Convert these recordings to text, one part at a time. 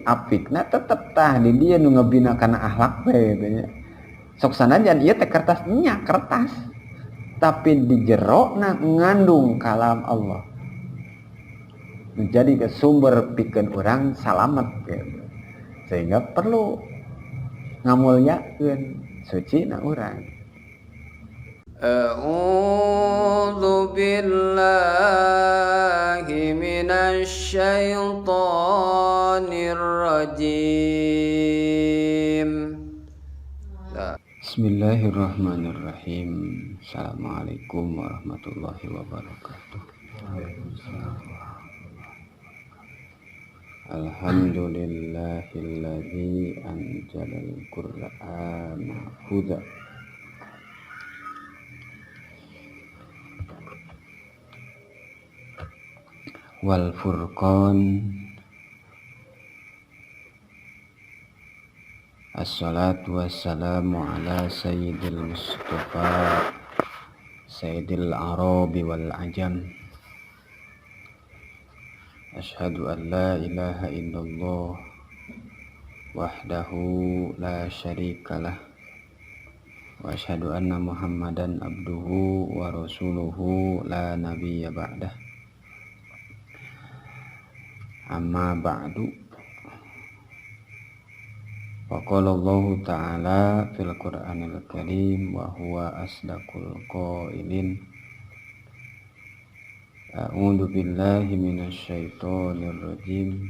Apikna tetep tah di dieu nu ngabina kana akhlak teh gitu nya. Sok sanajan ieu teh kertas nya kertas, tapi di jerona ngandung kalam Allah. Menjadi ke sumber pikeun urang salamet gitu. Sehingga perlu ngamulyakeun suci na urang. A'udzu billahi minasy syaithanir rajim. Bismillahirrahmanirrahim. Assalamualaikum warahmatullahi wabarakatuh. Waalaikumsalam. Alhamdulillahilladzi anzalal Qur'ana huda. Wal furqan. Assalatu wassalamu ala sayyidil mustafa sayyidil arabi wal ajam. Asyhadu an la ilaha illallah wahdahu la syarikalah wa asyhadu anna Muhammadan abduhu wa rasuluhu la nabiyya ba'dah. Amma ba'du. Wa qala Allahu ta'ala fil Qur'anil Karim wa huwa asdaqul qailin. A'udzu billahi minasyaitonir rajim.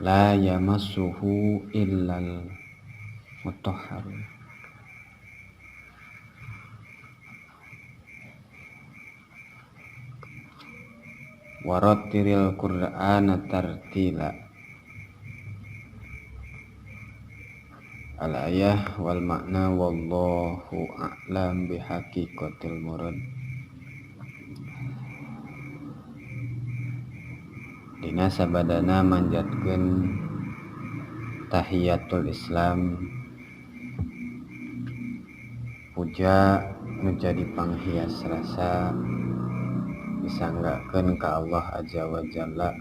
La yamassuhu illal mutahharun. Warattilil Qur'ana tartila. Al-ayah wal makna wallahu a'lam bihaqiqatil murad. Dina sabadana manjatkeun tahiyatul Islam, puja menjadi panghias rasa disanggakeun ka Allah Azza wa Jalla,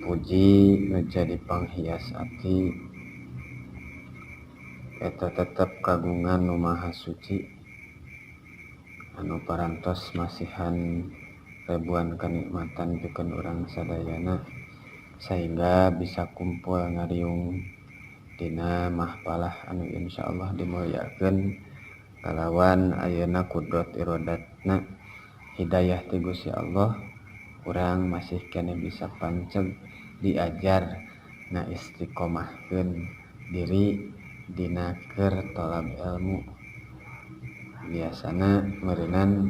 puji menjadi panghias ati eta tetep kagungan nu maha suci anu parantos masihan ribuan kenikmatan pikeun urang sadayana sehingga bisa kumpul ngariung dina mahfalah anu insyaallah dimulyakeun kalawan ayeuna kudrat irodatna hidayah ti Gusti Allah. Urang masih keneh bisa panceg diajar na istiqomahkeun diri dina keur tolab ilmu. Biasana meureunan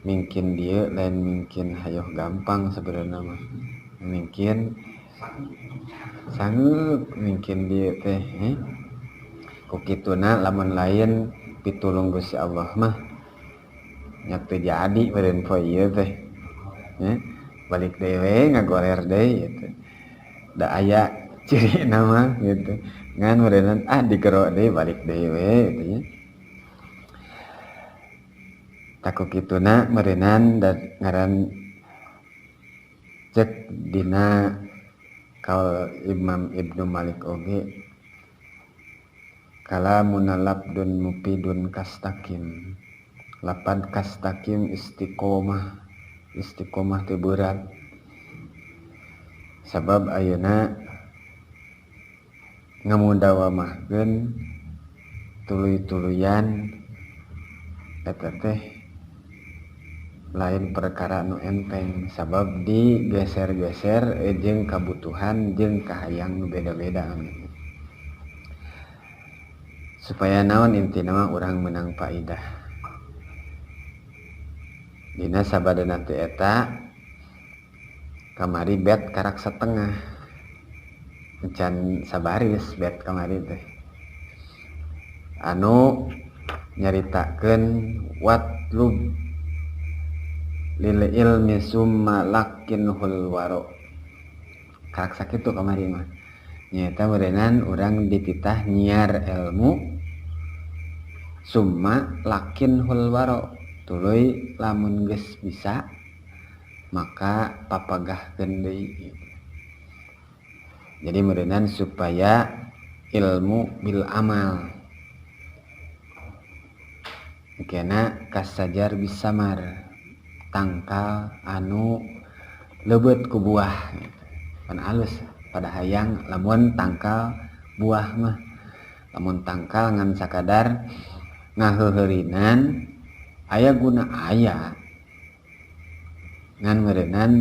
mingkin dieu lain mingkin hayoh gampang sebenarnya mah, mingkin sangeuk mingkin dieu teh Ku kituna lamun lain pitulung Gusti Allah mah nya teu jadi meureun poe ieu teh. Balik deui we ngagoler deui gitu. Da aya ciri nama gitu. Ngan meureunnan digero deui balik deui we gitu nya. Taku kituna meureunnan da ngaran cek dina kaul Imam Ibnu Malik oge kalamun labdun mufidun kastakim. Lapad kastakim istiqomah, istiqomah teh berat. Sabab ayeuna ngamudawamahkeun tuluy-tuluyan eta teh lain perkara nu enteng, sabab digeser-geser jeung kabutuhan jeung kahayang nu beda-beda. Supaya naon intina mah urang meunang faidah. Dina sabadana teh eta kamari bet karak setengah encan sabaris bet kamari teh anu nyaritakeun watlub lil ilmi summa lakinhul waro. Karak sakitu kamari mah nyaeta meureunnan urang dititah nyiar ilmu summa lakinhul waro, tuluy lamun geus bisa maka papagahkeun deui. Jadi meureunan supaya ilmu bil amal kena kasajar bisamar, tangkal anu leubet ku buah gitu. Pan alus pada hayang lamun tangkal buah mah, lamun tangkal ngan sakadar ngaheuheurinan aya guna aya, ngan meureunan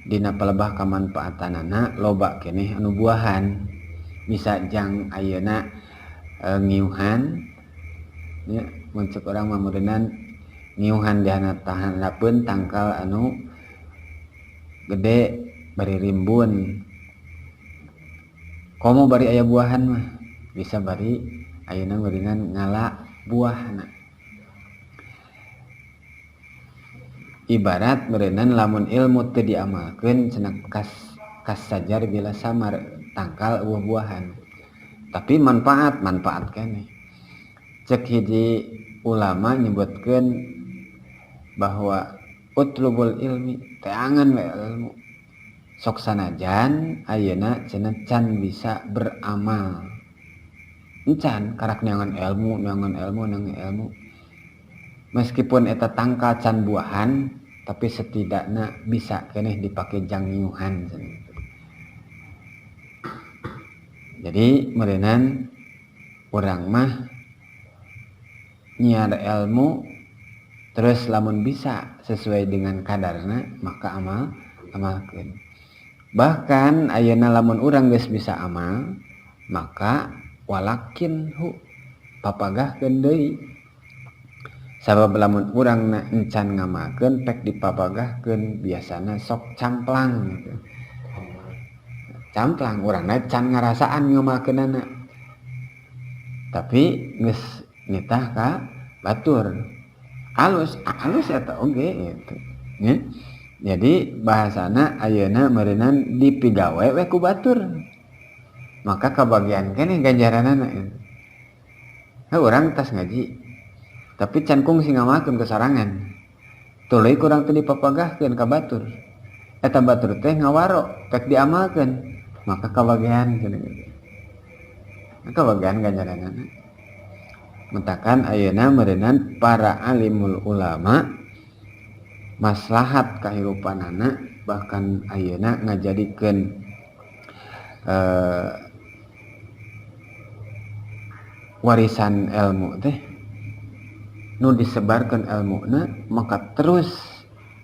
dina palebah kamanfaatanana loba keneh anu buahan bisa jang ayeuna ngiuhan nya. Mun cek urang mah meureunan ngiuhan dihandapeun tangkal anu gede bari rimbun, komo bari aya buahan mah bisa bari ayeuna meureunan ngala buahna. Ibarat meureunan lamun ilmu teu diamalkeun cenah kas sajar bila samar, tangkal eueuh buahan tapi manfaat keneh. Cek hiji ulama nyebutkeun bahwa utlubul ilmi, teangan we ilmu, sok sanajan ayeuna cenah can bisa beramal, encan karak neangan ilmu, neangan ilmu, neangan ilmu, meskipun eta tangkal can buahan tapi setidaknya bisa keneh dipake jang ngiuhan. Jadi meureunan urang mah nyiar ilmu terus lamun bisa sesuai dengan kadarna maka amalkeun. Bahkan ayeuna lamun urang geus bisa amal maka walakin hu papagahkeun deui. Sabab lamun urang na encan ngamalkeun pek dipapagahkeun biasana sok camplang gitu. Camplang urangna can ngarasaan ngamalkeunana. Tapi geus nitah ka batur. Alus, alus eta oge gitu. Nya. Jadi bahasana ayeuna meureunan dipigawe we ku batur. Maka kabagian keneh ganjaranana gitu. Heuh urang tas ngaji tapi can kungsi ngamalkeun kesorangan. Tuluy kurang teu dipapagahkeun ka batur. Eta batur teh ngawaro pek diamalkeun maka kabagian cenah gitu. Kabagian ganjaranana. Mentakan ayeuna meureunan para alimul ulama maslahat kahirupanana bahkan ayeuna ngajadikeun warisan ilmu teh nu disebarkan ilmuna maka terus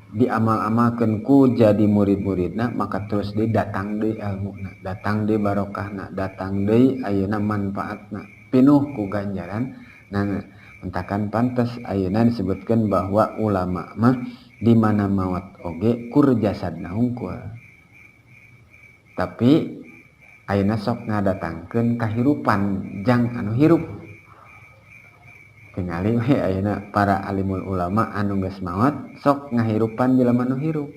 diamal-amalkeun ku jadi murid-muridna maka terus deui datang deui ilmuna, datang deui barokahna, datang deui ayeuna manfaatna pinuh ku ganjaran. Nah, mentakan pantes ayeuna disebutkeun bahwa ulama mah di mana maot oge kur jasadna hungkul. Tapi ayeuna sok ngadatangkeun kahirupan jang anu hirup. Tingali we ayeuna para alimul ulama anu geus maot sok ngahirupan jelema nu hirup.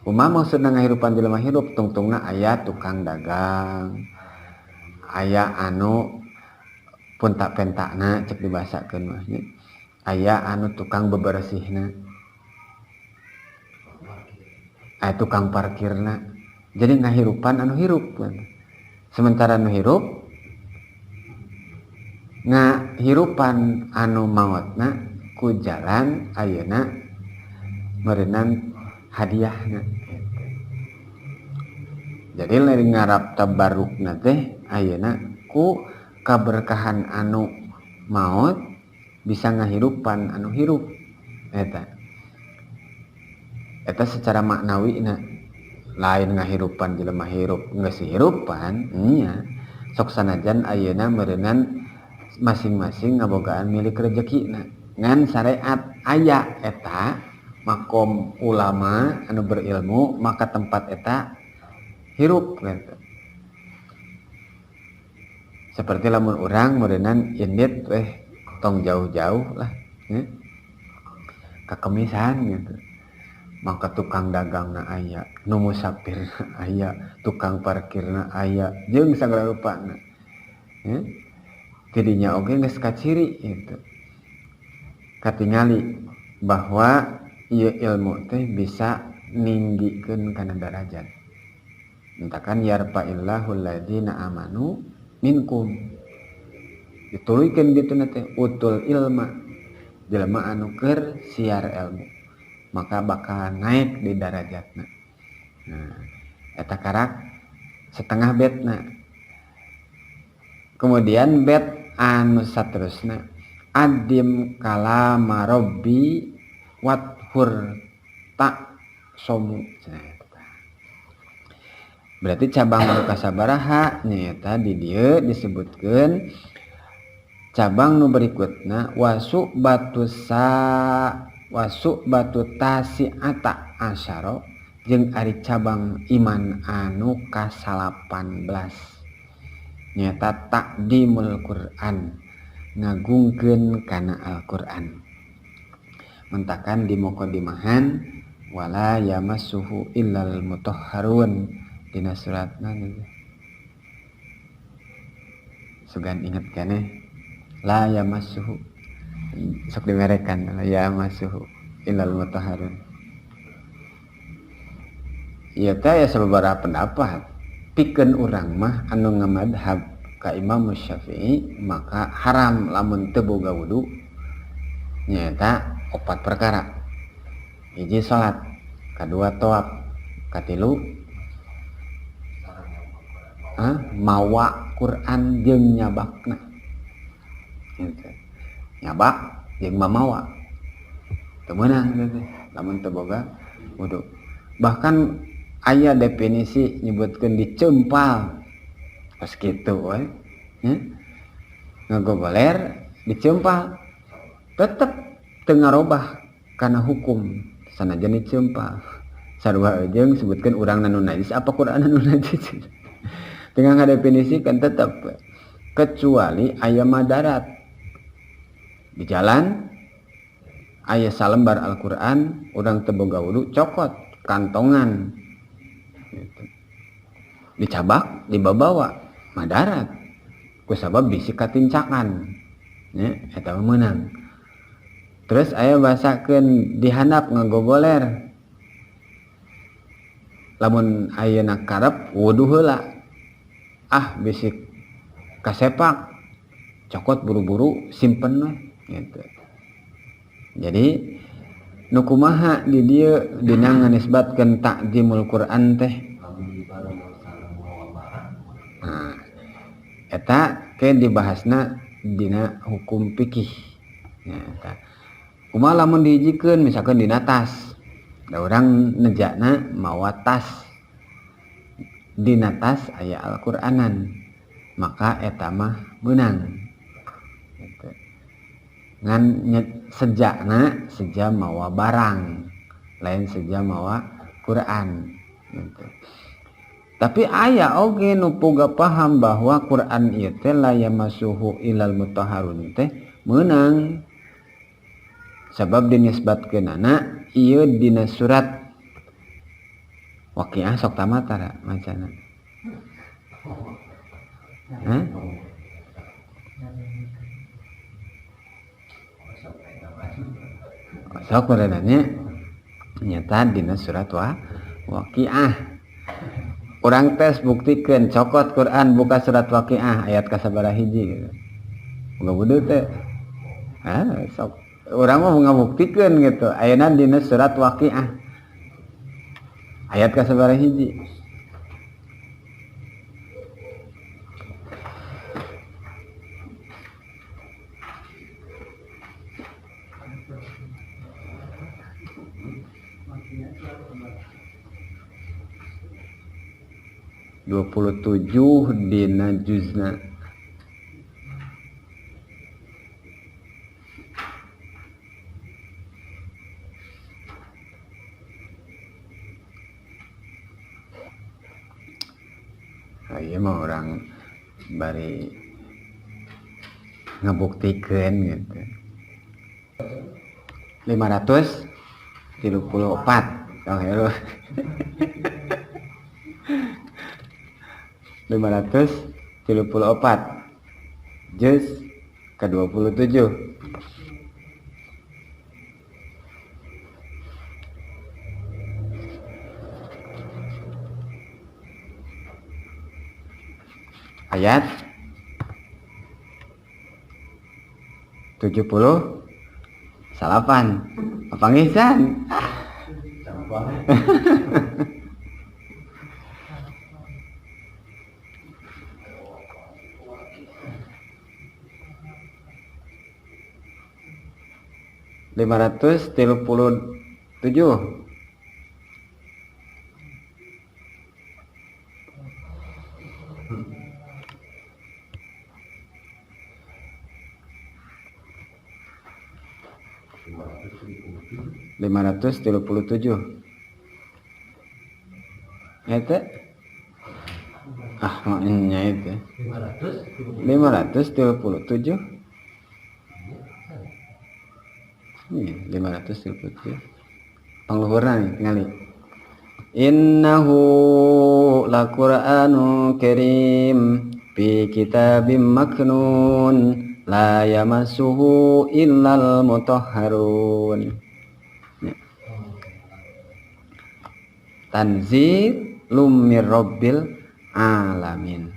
Kumaha maksudna ngahirupan jelema hirup? Tungtungna aya tukang dagang, aya anu punta-pentakna cek dibahasakeun mah nya, aya anu tukang bebersihna, aya tukang parkirna. Jadi ngahirupan anu hirup. Sementara anu hirup ngahirupan anu maotna ku jalan ayeuna meureunan hadiahna. Jadi lain ngarap tabarukna teh ayeuna ku kaberkahan anu maot bisa ngahirupan anu hirup. Eta eta secara maknawi na lain ngahirupan jelema hirup geus hirupan nya sok sanajan ayeuna meureunan masing-masing ngabogaan milik rezekina ngan syariat aya eta makom ulama anu berilmu maka tempat eta hirup gitu. Seperti lamun urang meureunan indit weh tong jauh-jauh lah ya. Kakemisan gitu. Maka tukang dagangna aya, nu musafirna aya, tukang parkirna aya, jeung sagala rupana. Ya. Tidinya oge geus kaciri gitu. Katingali bahwa ieu ilmu teh bisa ninggikeun kana darajat. Mentakan yarfa'illahu alladzina amanu minkum. Dituluykeun dituna teh utul ilma, jelema anu keur siar ilmu, maka bakal naik di darajatna. Nah, eta karak setengah betna. Kemudian bet anu saterusna adim kalama robbi wathur tak somu. Berarti cabang nu kasabaraha nyaeta di dieu disebutkeun cabang nu berikutna wasu batu sa wasu batu tasiata asyara jeung ari cabang iman anu ka-18 nyaeta takdimul Quran, ngagungkeun kana Al-Quran. Mentakan di muqaddimahan wala yamassuhu illal mutahharun dina suratna sugan inget keneh la yamassuhu sok dimerekan la yamassuhu illal mutahharun. Ieu teh aya sababaraha pendapat. Pikeun urang mah anu ngamadhab ka Imam Syafi'i maka haram lamun teu boga wudu nyaeta opat perkara. Hiji salat, kadua tawaf, katilu mawa Quran jeung nyabakna. Gitu. Nyabak jeung mamawa. Teu meunang teh lamun teu boga wudu. Bahkan aya definisi nyebutkeun dicempal. Pas kitu we. Nya. Ngagogoler dicempal tetep teu ngarobah kana hukum sanajan dicempal. Sarua jeung sebutkeun urang nu najis apa Quran nu najis. Dengan ngadefinisikan tetap kecuali aya madarat di jalan aya salembar Al-Quran urang teu boga wudu cokot kantongan gitu. Dicabak dibabawa madarat kusabab bisi katincakan nya eta meunang. Terus aya bahasakeun dihandap ngagogoler lamun ayeuna karep wudu heula ah bisik kasepak cokot buru-buru simpen weh gitu. Jadi nu kumaha di dieu dina nganisbatkeun takdimul Quran teh. Nah, eta ke dibahasna dina hukum fikih. Nah, eta kumaha lamun dihijikeun misalkan dina tas. Da urang nejakna mawa tas. Dina tas aya Al-Qur'anan, maka eta mah meunang. Gitu. Ngan sejakna seja mawa barang, lain seja mawa Quran. Gitu. Tapi aya oge nu boga paham bahwa Quran ieu teh la yamasuhu ilal mutahharun teh meunang. Sabab dinisbatkeunana ieu dina surat Waqiah sok tamat tara macana. Hah? Sok badannya nyata dina surat Waqiah. Urang tes buktikeun cokot Quran buka surat Waqiah ayat kasabaraha hiji gitu. Boga wudu teh. Ah, sok urang mah ngabuktikeun gitu. Ayeuna dina surat Waqiah ayat kasabaraha hiji. 27 dina juzna. Ieu mah orang bari ngabuktikeun gitu. 534. Oh, ya. 534 juz ke-27. Ayat 79. Papanggih can? 537. 537. Eta ah maknya itu 537. Iya, 537. Pangluhurna nih tingali. Innahu laqur'anun karim fi kitabim maknun la yamassuhu illal mutahharun. Ya. Tanzil mir rabbil alamin.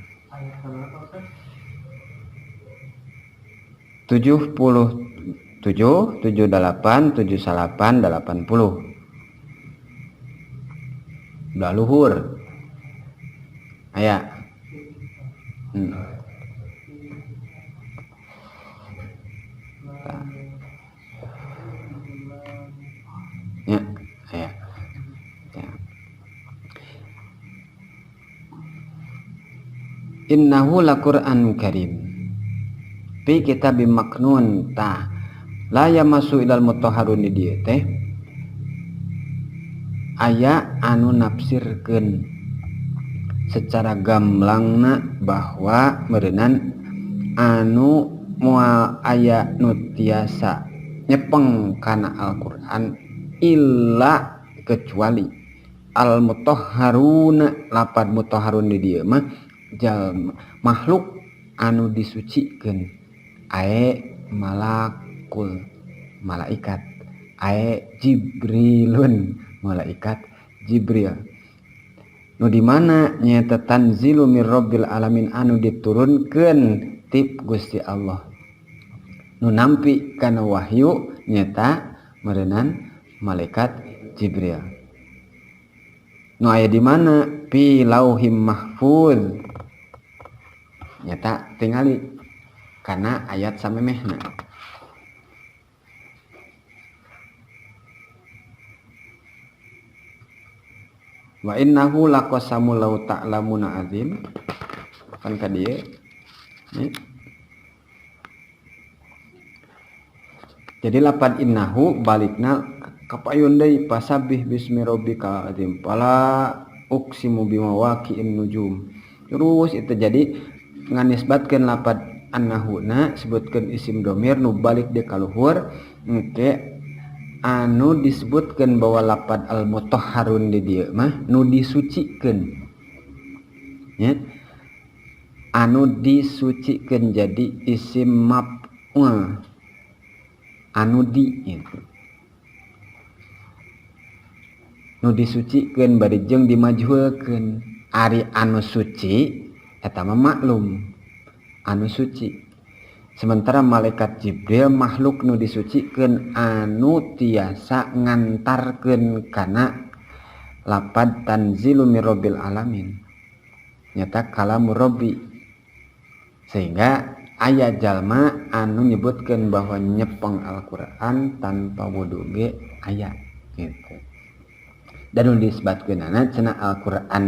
77, 78, 78, 80. Udah luhur. Aya. Tah. Ya, aya. Ya. Innahu laqur'anun karim fi kitabim maknun. Tah, la yamassu ilal mutahharun di dieu teh aya anu nafsirkeun secara gamblangna bahwa meureunan anu moal aya nu tiasa nyepeng kana Al-Qur'an illa kecuali al mutahharuna. Lapad mutahharun di dieu mah jalma makhluk anu disucikeun, ae malakul malaikat, ae Jibrilun malaikat Jibril, nu di mana nyaeta tanzilu mir rabbil alamin anu diturunkeun ti Gusti Allah, nu nampi kana wahyu nyaeta meureunan malaikat Jibril, nu aya di mana fi lauhim mahfuz. Nyata tingali kana ayat samemehna. Wa innahu laqasamu law ta'lamuna azim. Kan ka dieu. Jadi lapad innahu balikna kapayun deui pasabih bismi rabbikal azim. Fala uqsimu bimawaqi'in nujum. Terus itu jadi nganisbatkeun lapad annahuna, sebutkeun isim domir nu balik deui ka luhur, engke anu disebutkeun bahwa lapad al mutahharun di dieu mah nu disucikeun, ya, anu disucikeun jadi isim maf'ul anu di gitu. Nu disucikeun bari jeung dimajhulkeun. Ari anu suci eta mah maklum anu suci, sementara malaikat Jibril makhluk nu disucikeun anu tiasa ngantarkeun kana lapad tanzilu mir rabbil alamin, nyata kalamu rabbi, sehingga aya jalma anu nyebutkeun bahwa nyepeng Al-Qur'an tanpa wudu ge aya gitu. Dan nu disebutkeunana cenah Al-Qur'an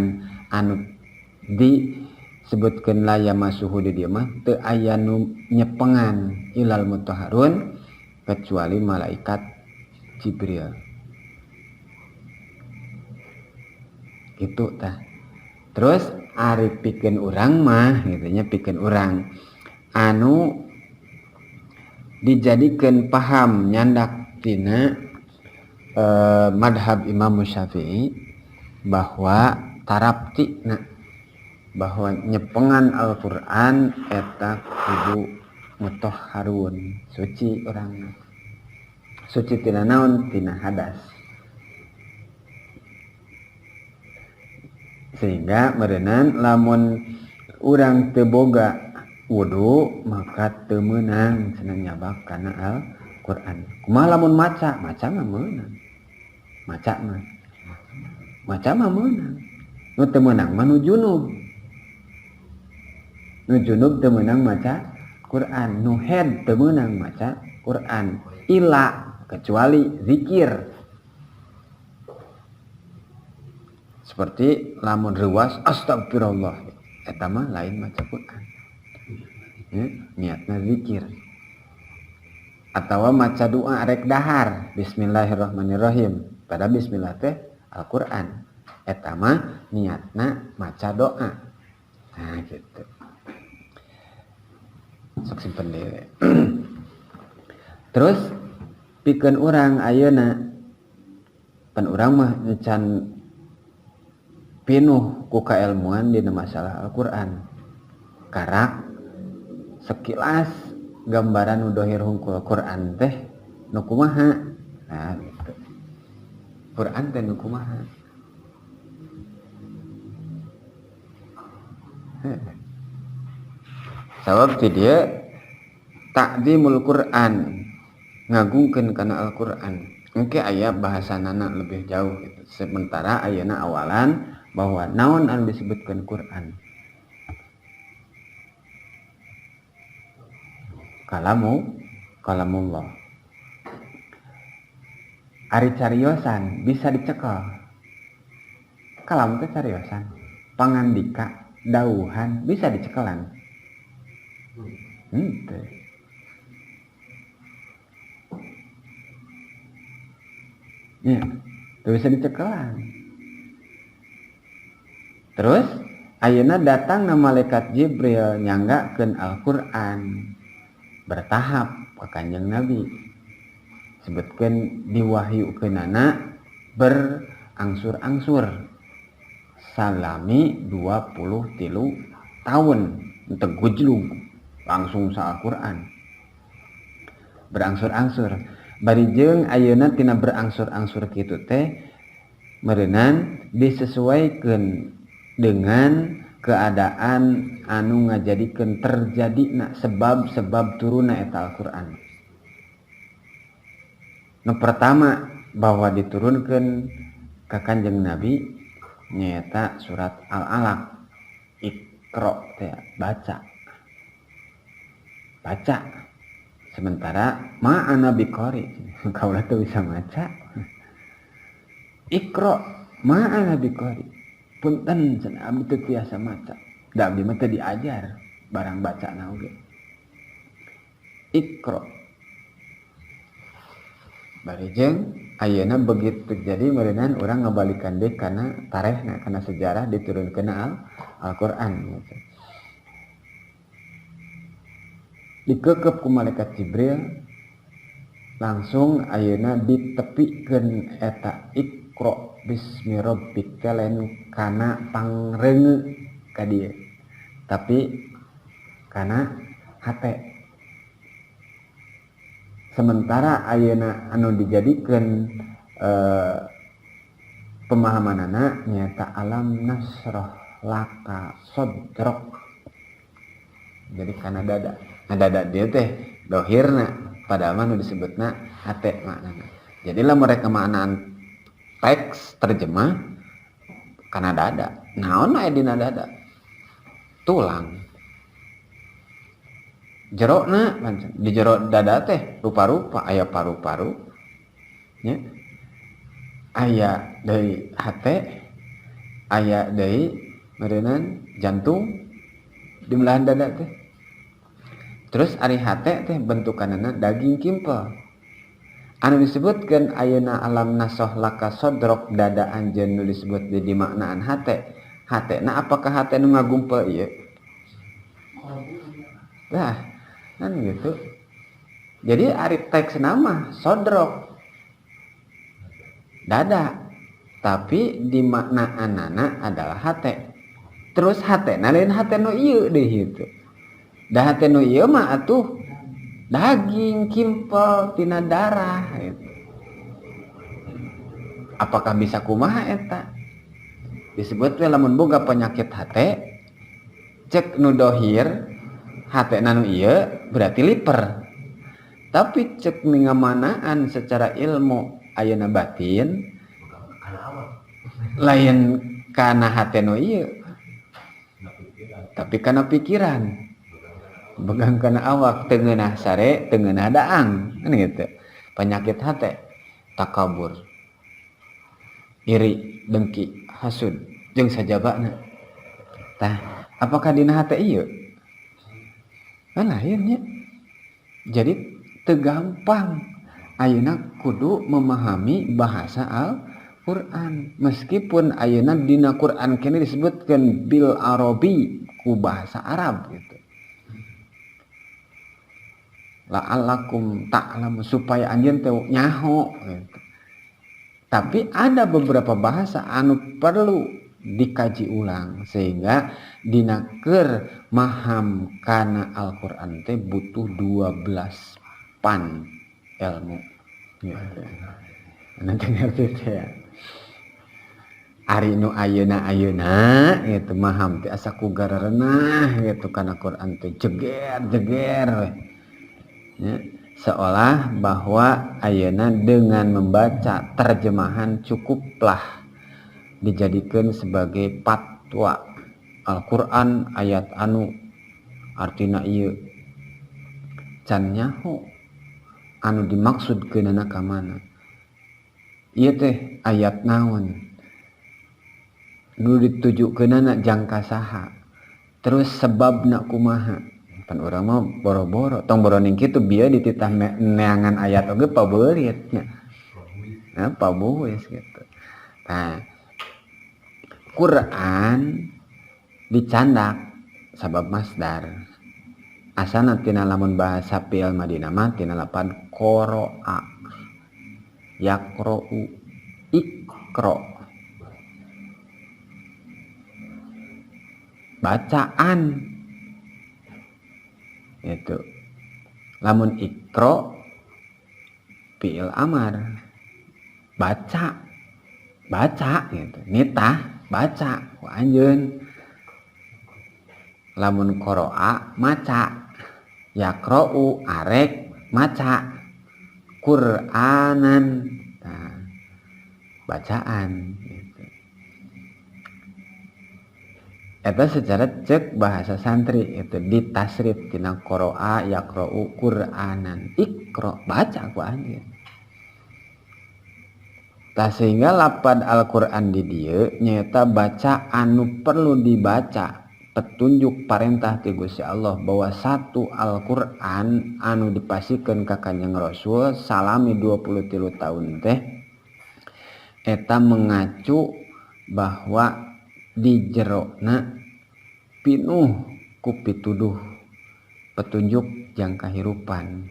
anu disebutkeun la yamasuhu di dieu mah teu aya nu nyepengan ilal mutahharun kecuali malaikat Jibril. Gitu tah. Terus ari pikeun urang mah gitu nya, pikeun urang anu dijadikeun paham nyandak tina madhab Imam Syafi'i bahwa taraptina bahwa nyepengan Al-Qur'an eta kudu mutahharun, suci urang, suci tina naon, tina hadas, sehingga meureunan lamun Urang teu boga wudu maka teu meunang cenah nyabak kana Al-Qur'an. Kumaha lamun maca? Maca mah meunang. Maca mah. Maca mah meunang. Nu teu meunang mah nu junub. Nu junub teu meunang maca Quran, nu head teu meunang maca Quran, ila kecuali zikir. Seperti lamun reuas astagfirullah, eta mah lain maca Quran. Ya, niatna zikir. Atawa maca doa rek dahar, bismillahirrahmanirrahim. Pada bismillah teh Al-Qur'an. Eta mah niatna maca doa. Nah gitu. Sok simpen deui. Terus pikeun urang ayeuna pan urang mah encan pinuh ku kaelmuan dina masalah Al-Qur'an. Karak sekilas gambaran nu dohir hungkul Quran teh nu kumaha. Nah gitu. Quran teh nu kumaha. Sabab ti dieu ta'zimul Quran, ngagungkeun kana Al-Qur'an. Engke aya bahasanana lebih jauh gitu. Sementara ayeuna awalan bahwa naon anu disebutkeun Quran. Kalamullah. Ari cariosan bisa dicekel. Kalam teh cariosan, pangandika, dauhan bisa dicekelan. Henteu. Ya, teu bisa dicekelan. Terus ayeuna datang na malaikat Jibril nyanggakeun Al-Qur'an bertahap ka Kanjeng Nabi. Sebutkeun diwahyukeunana berangsur-angsur salami 23 tahun teu gujlug langsung sa Al-Qur'an. Berangsur-angsur. Bari jeung ayeuna tina berangsur-angsur kitu teh meureunan disesuaikeun dengan keadaan anu ngajadikeun terjadina sebab-sebab turunna eta Al-Qur'an. Nu pertama bahwa diturunkeun ka Kanjeng Nabi nyaeta surat Al-Alaq. Iqra teh baca. Baca. Sementara ma'ana biqari, kaula teu bisa maca. Iqra ma'ana biqari. Punten cenah abdi teu tiasa maca. Da abdi mah teu diajar barang bacana oge. Iqra. Bari jeung ayeuna begitu jadi meureunan urang ngabalikan deui kana tarehna, kana sejarah diturunkeun Al-Qur'an gitu. Dikekep ku malaikat Jibril langsung ayeuna ditepikeun eta Iqra bismi rabbika lain kana pangreungeuk ka dieu, tapi kana hate. Sementara ayeuna anu dijadikeun pemahamanana nyaeta alam nasrah laka sadrak, jadi kana dada. Nah dada dia teh dohirna, padahal mah nu disebutna hate maknana. Jadi lah mereka maknaan teks terjemah kana dada. Naon aya dina dada? Tulang. Jerona di jero dada teh rupa-rupa, aya paru-paru nya, aya deui hate, aya deui meureunan jantung di belahan dada teh. Terus ari hate teh bentukanana daging kimpel. Anu disebutkeun ayeuna alam nasoh laka sodrok dada anjeun nu disebut di maknaan hate. Hate na apakah hate nu ngagumpel ieu? Nah, kan gitu. Jadi ari teks nama sodrok dada, tapi di maknaanana adalah hate. Terus hate na lain hate nu ieu deui gitu. Da hate nu ieu mah atuh daging kimpel tina darah gitu. Apakah bisa kumaha eta? Disebut we lamun boga penyakit hate Cek nu dohir hatena nu ieu berarti liper. Tapi cek mingamanaan secara ilmu ayeuna batin lain kana hate nu ieu, tapi kana pikiran, begang kana awak, teu ngeunah sare, teu ngeunah daang, kan gitu. Penyakit hate, takabur, iri, dengki, hasud, jeung sajabana. Tah, apakah dina hate ieu? Kan lainnya. Jadi teu gampang ayeuna kudu memahami bahasa Al-Qur'an. Meskipun ayeuna dina Qur'an kene disebutkeun bil Arabi, ku bahasa Arab gitu. La'allakum ta'lamu, supaya anjeun teh nyaho gitu. Tapi ada beberapa bahasa anu perlu dikaji ulang sehingga dina keur maham kana Al-Qur'an teh butuh 12 pan ilmu gitu. Nanti ngerti teh ya. Ari nu ayeuna-ayeuna gitu maham teh asa ku gararenah gitu kana Qur'an teh jeger-jeger we. Ya, seolah bahwa ayeuna dengan membaca terjemahan cukuplah dijadikan sebagai fatwa Al-Qur'an ayat anu artina ieu can nyaho anu dimaksud keunana ka mana ieu teh ayat naon nu ditujukeunana jangka saha terus sebabna kumaha. Pan urang mah boro-boro tong boroning kitu bieu dititah neangan ayat oge pabeulit nya. Nah, pabuis gitu. Nah, Quran dicandak sabab masdar. Asana tina lamun bahasa fi'il madina mah tina lapan qara'a yaqra'u iqra, bacaan itu. Lamun iqra fi'il amar, baca, baca gitu, nitah baca ku anjeun. Lamun qara'a maca, yaqra'u arek maca, Qur'anan nah, bacaan gitu. Eta secara cek bahasa santri itu ditasrif tina qara'a yaqra'u Qur'anan, iqra baca ku anjeun. Tah sehingga lapad Al-Qur'an di dieu nyaeta baca anu perlu dibaca, petunjuk parentah ti Gusti Allah bahwa satu Al-Qur'an anu dipasikeun ka Kanjeng Rasul salami 23 tahun teh eta mengacu bahwa di jerona pinuh ku pituduh petunjuk jang kahirupan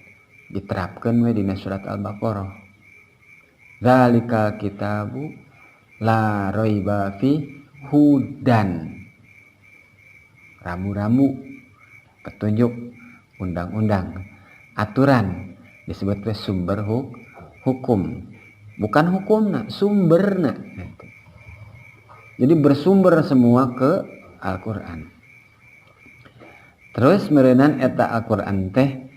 diterapkeun we dina surat Al-Baqarah. Zalikal kitabu la raiba fi hudan, ramu-ramu, petunjuk, undang-undang, aturan disebut we sumber hukum, bukan hukumna, sumberna gitu. Jadi bersumber semua ke Al-Qur'an. Terus meureunan eta Al-Qur'an teh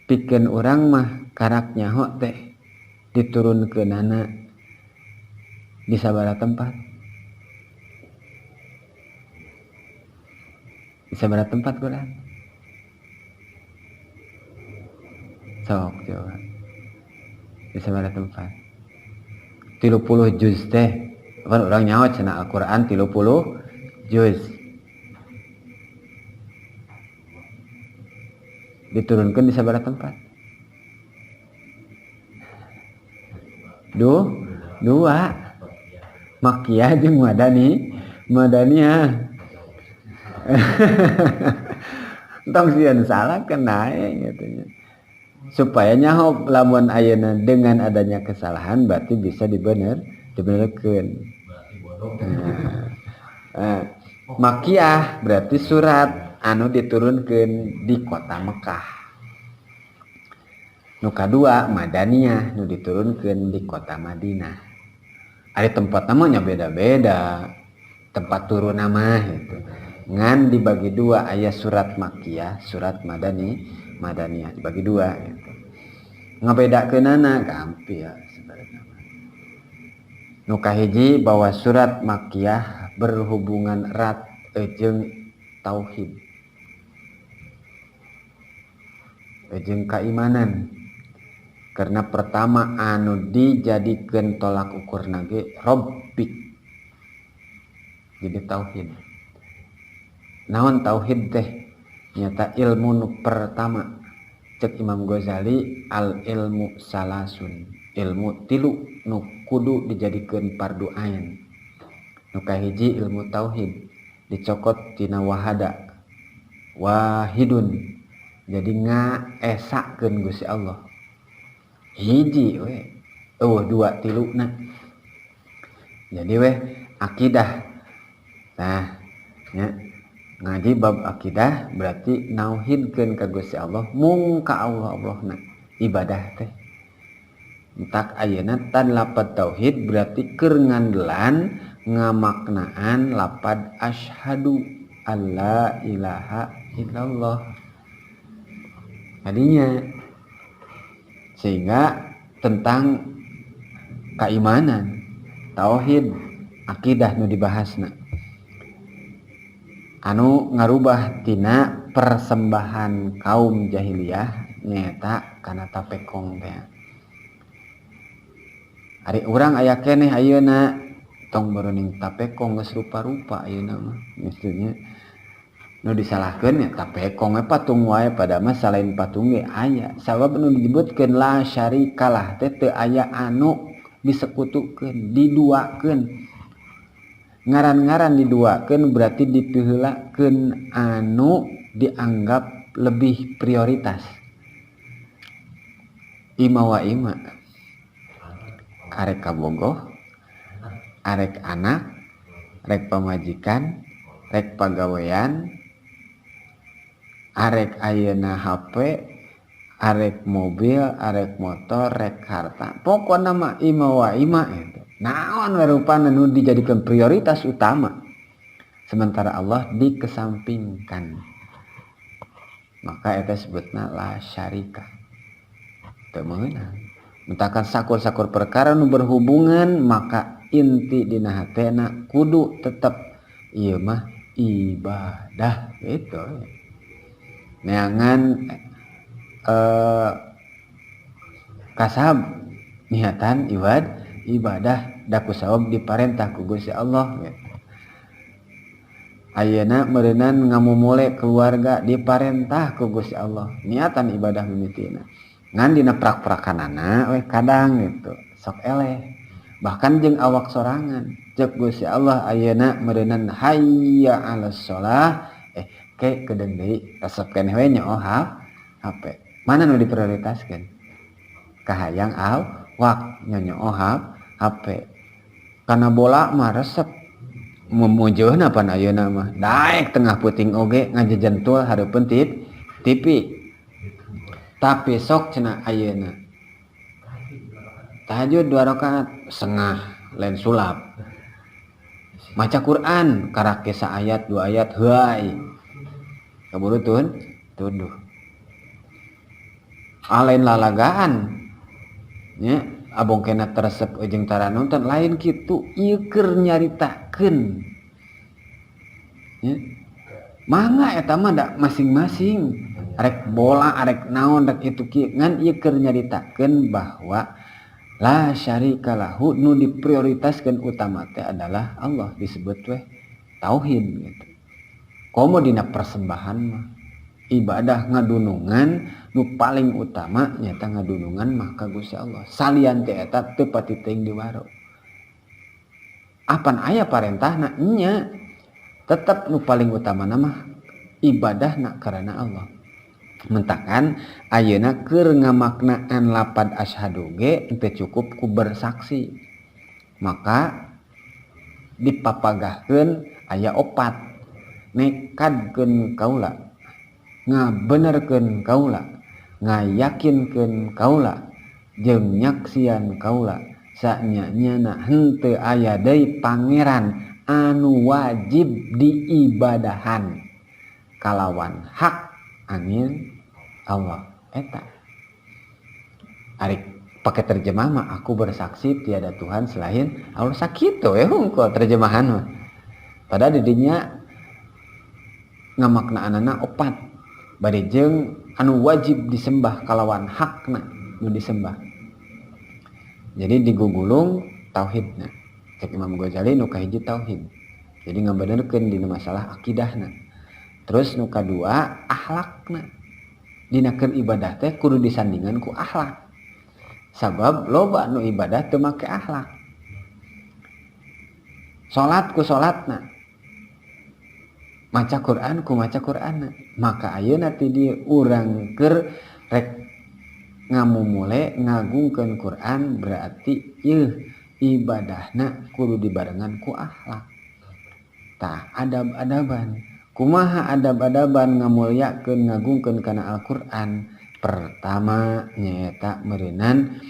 pikeun urang mah karak nyaho teh diturunkeunana di sabaraha tempat. Di sabaraha tempat Quran? Sok coba. Di sabaraha tempat? 30 juz teh. Kan urang nyaho cenah Al-Qur'an 30 juz. Diturunkan di sabaraha tempat? Dua. Makkiyah jeung Madani, Madaniyah. Tong sieun salah kena gitu nya. Supaya nyaho lamun ayeuna dengan adanya kesalahan berarti bisa dibenerkeun. Nah, Makkiyah berarti surat anu diturunkeun di kota Mekah. Nu kadua Madaniyah nu diturunkeun di kota Madinah. Ari tempat namanya beda-beda. Tempat turun nama gitu. Ngan dibagi dua, aya surat Makkiyah, surat Madani, Madaniyah dibagi dua gitu. Ngabedakeunana gampil sebenarnya. Nu kahiji bahwa surat Makkiyah berhubungan erat jeung tauhid, jeung keimanan. Karena pertama anu dijadikeun tolak ukurna ge Rabbik, jadi tauhid. Naon tauhid teh? Nyata ilmu nu pertama. Cek Imam Ghazali, al ilmu salasun, ilmu tilu nu kudu dijadikeun fardu ain. Nu kahiji ilmu tauhid, dicokot tina wahada, wahidun, jadi ngaesakeun Gusti Allah. Hiji we, eueuh dua tiluna. Jadi weh akidah. Nah, nya ngaji bab akidah berarti nauhidkeun ka Gusti Allah, mung ka Allah Allahna ibadah teh. Entak ayeuna tan lapad tauhid berarti keur ngandelan ngamaknaan lapad asyhadu alla ilaha illallah. Tadinya sehingga tentang keimanan, tauhid, akidah nu dibahasna. Anu ngarubah tina persembahan kaum jahiliyah nyaeta kana tapekong teh. Ari urang aya keneh ayeuna tong baruning tapekong geus rupa-rupa ayeuna mah. Maksudnya nu disalahkeun ya tapekong we patung wae, pada mah salain patung ge aya. Sabab nu disebutkeun la syarikalah teh teu aya anu disekutukeun, diduakeun. Ngaran-ngaran diduakeun berarti dipiheulakeun anu dianggap lebih prioritas. Ima wa ima. Arek kabogoh, arek anak, rek pamajikan, rek pagawean, arek ayeuna HP, arek mobil, arek motor, rek harta. Pokona mah ima wa ima itu. Naon we rupana nu dijadikan prioritas utama. Sementara Allah dikesampingkan. Maka eta sebutna la syarika. Teu meunang. Mentakan sakur-sakur perkara nu berhubungan maka inti dina hatena kudu tetep ieu mah ibadah gitu. Neangan kasab niatan ibadah da ku sabab diparentah ku Gusti Allah gitu. Ayeuna meureunnan ngamumule keluarga diparentah ku Gusti Allah niatan ibadah mimitina. Ngan dina prak-prakanana we kadang gitu sok eleh bahkan jeung awak sorangan cek Gusti Allah ayeuna meureunnan hayya 'alas shalah ke kedeung deui resep keneh we nya oh HP mana nu diprioritaskeun kahayang awak nyonyo oh HP kana bola mah resep memujeuna pan ayeuna mah daek tengah peuting oge ngajejentul hareupeun TV tapi sok cenah ayeuna tahajud 2 rakaat sengah lain sulap maca Quran karake saayat 2 ayat heuay kaburu tunduh lain lalagaan nya abong kena teresep jeung tara nonton lain kitu ieu keur nyaritakeun nya mangga eta mah da masing-masing arek bola arek naon rek itu kieu ngan ieu keur nyaritakeun bahwa la syarika lahu nu diprioritaskeun utama teh adalah Allah disebut weh tauhid gitu. Komo dina persembahan mah ibadah ngadunungan nu paling utama nyata ngadunungan mah ka Gusti Allah. Salian teh eta teu pati teuing diwaro. Apan aya parentahna nya tetep nu paling utama mah ibadahna karena Allah. Mentakan ayeuna keur ngamaknaan lapad asyhadu ge teu cukup ku bersaksi. Maka dipapagahkeun aya opat. Nekadkeun kaula, ngabenerkeun kaula, ngayakinkeun kaula, jeung nyaksian kaula sanya-nyana henteu aya deui pangeran anu wajib diibadahan kalawan hak angin Allah. Eta ari pakai terjemah mah, aku bersaksi tiada Tuhan selain Allah, sakitu we hungkul terjemahan mah. Padahal didinya ngamaknaanana opat, bari jeung anu wajib disembah kalawan hakna nu disembah. Jadi digugulung tauhidna. Cek Imam Ghazali, nu kahiji tauhid, jadi ngabenerkeun dina masalah akidahna. Terus nu kadua akhlakna. Dina keur ibadah teh kudu disandingan ku akhlak, sabab loba nu ibadah teu make akhlak. Salat ku salatna, maca Quran ku maca Quranna. Maka ayeuna ti dieu urang keur rek ngamumule ngagungkeun Quran, berarti yeuh ibadahna kudu dibarengan ku akhlak. Tah, adab-adaban. Kumaha adab-adaban ngamulyakeun, ngagungkeun kana Al-Qur'an? Pertama nyaeta meureunan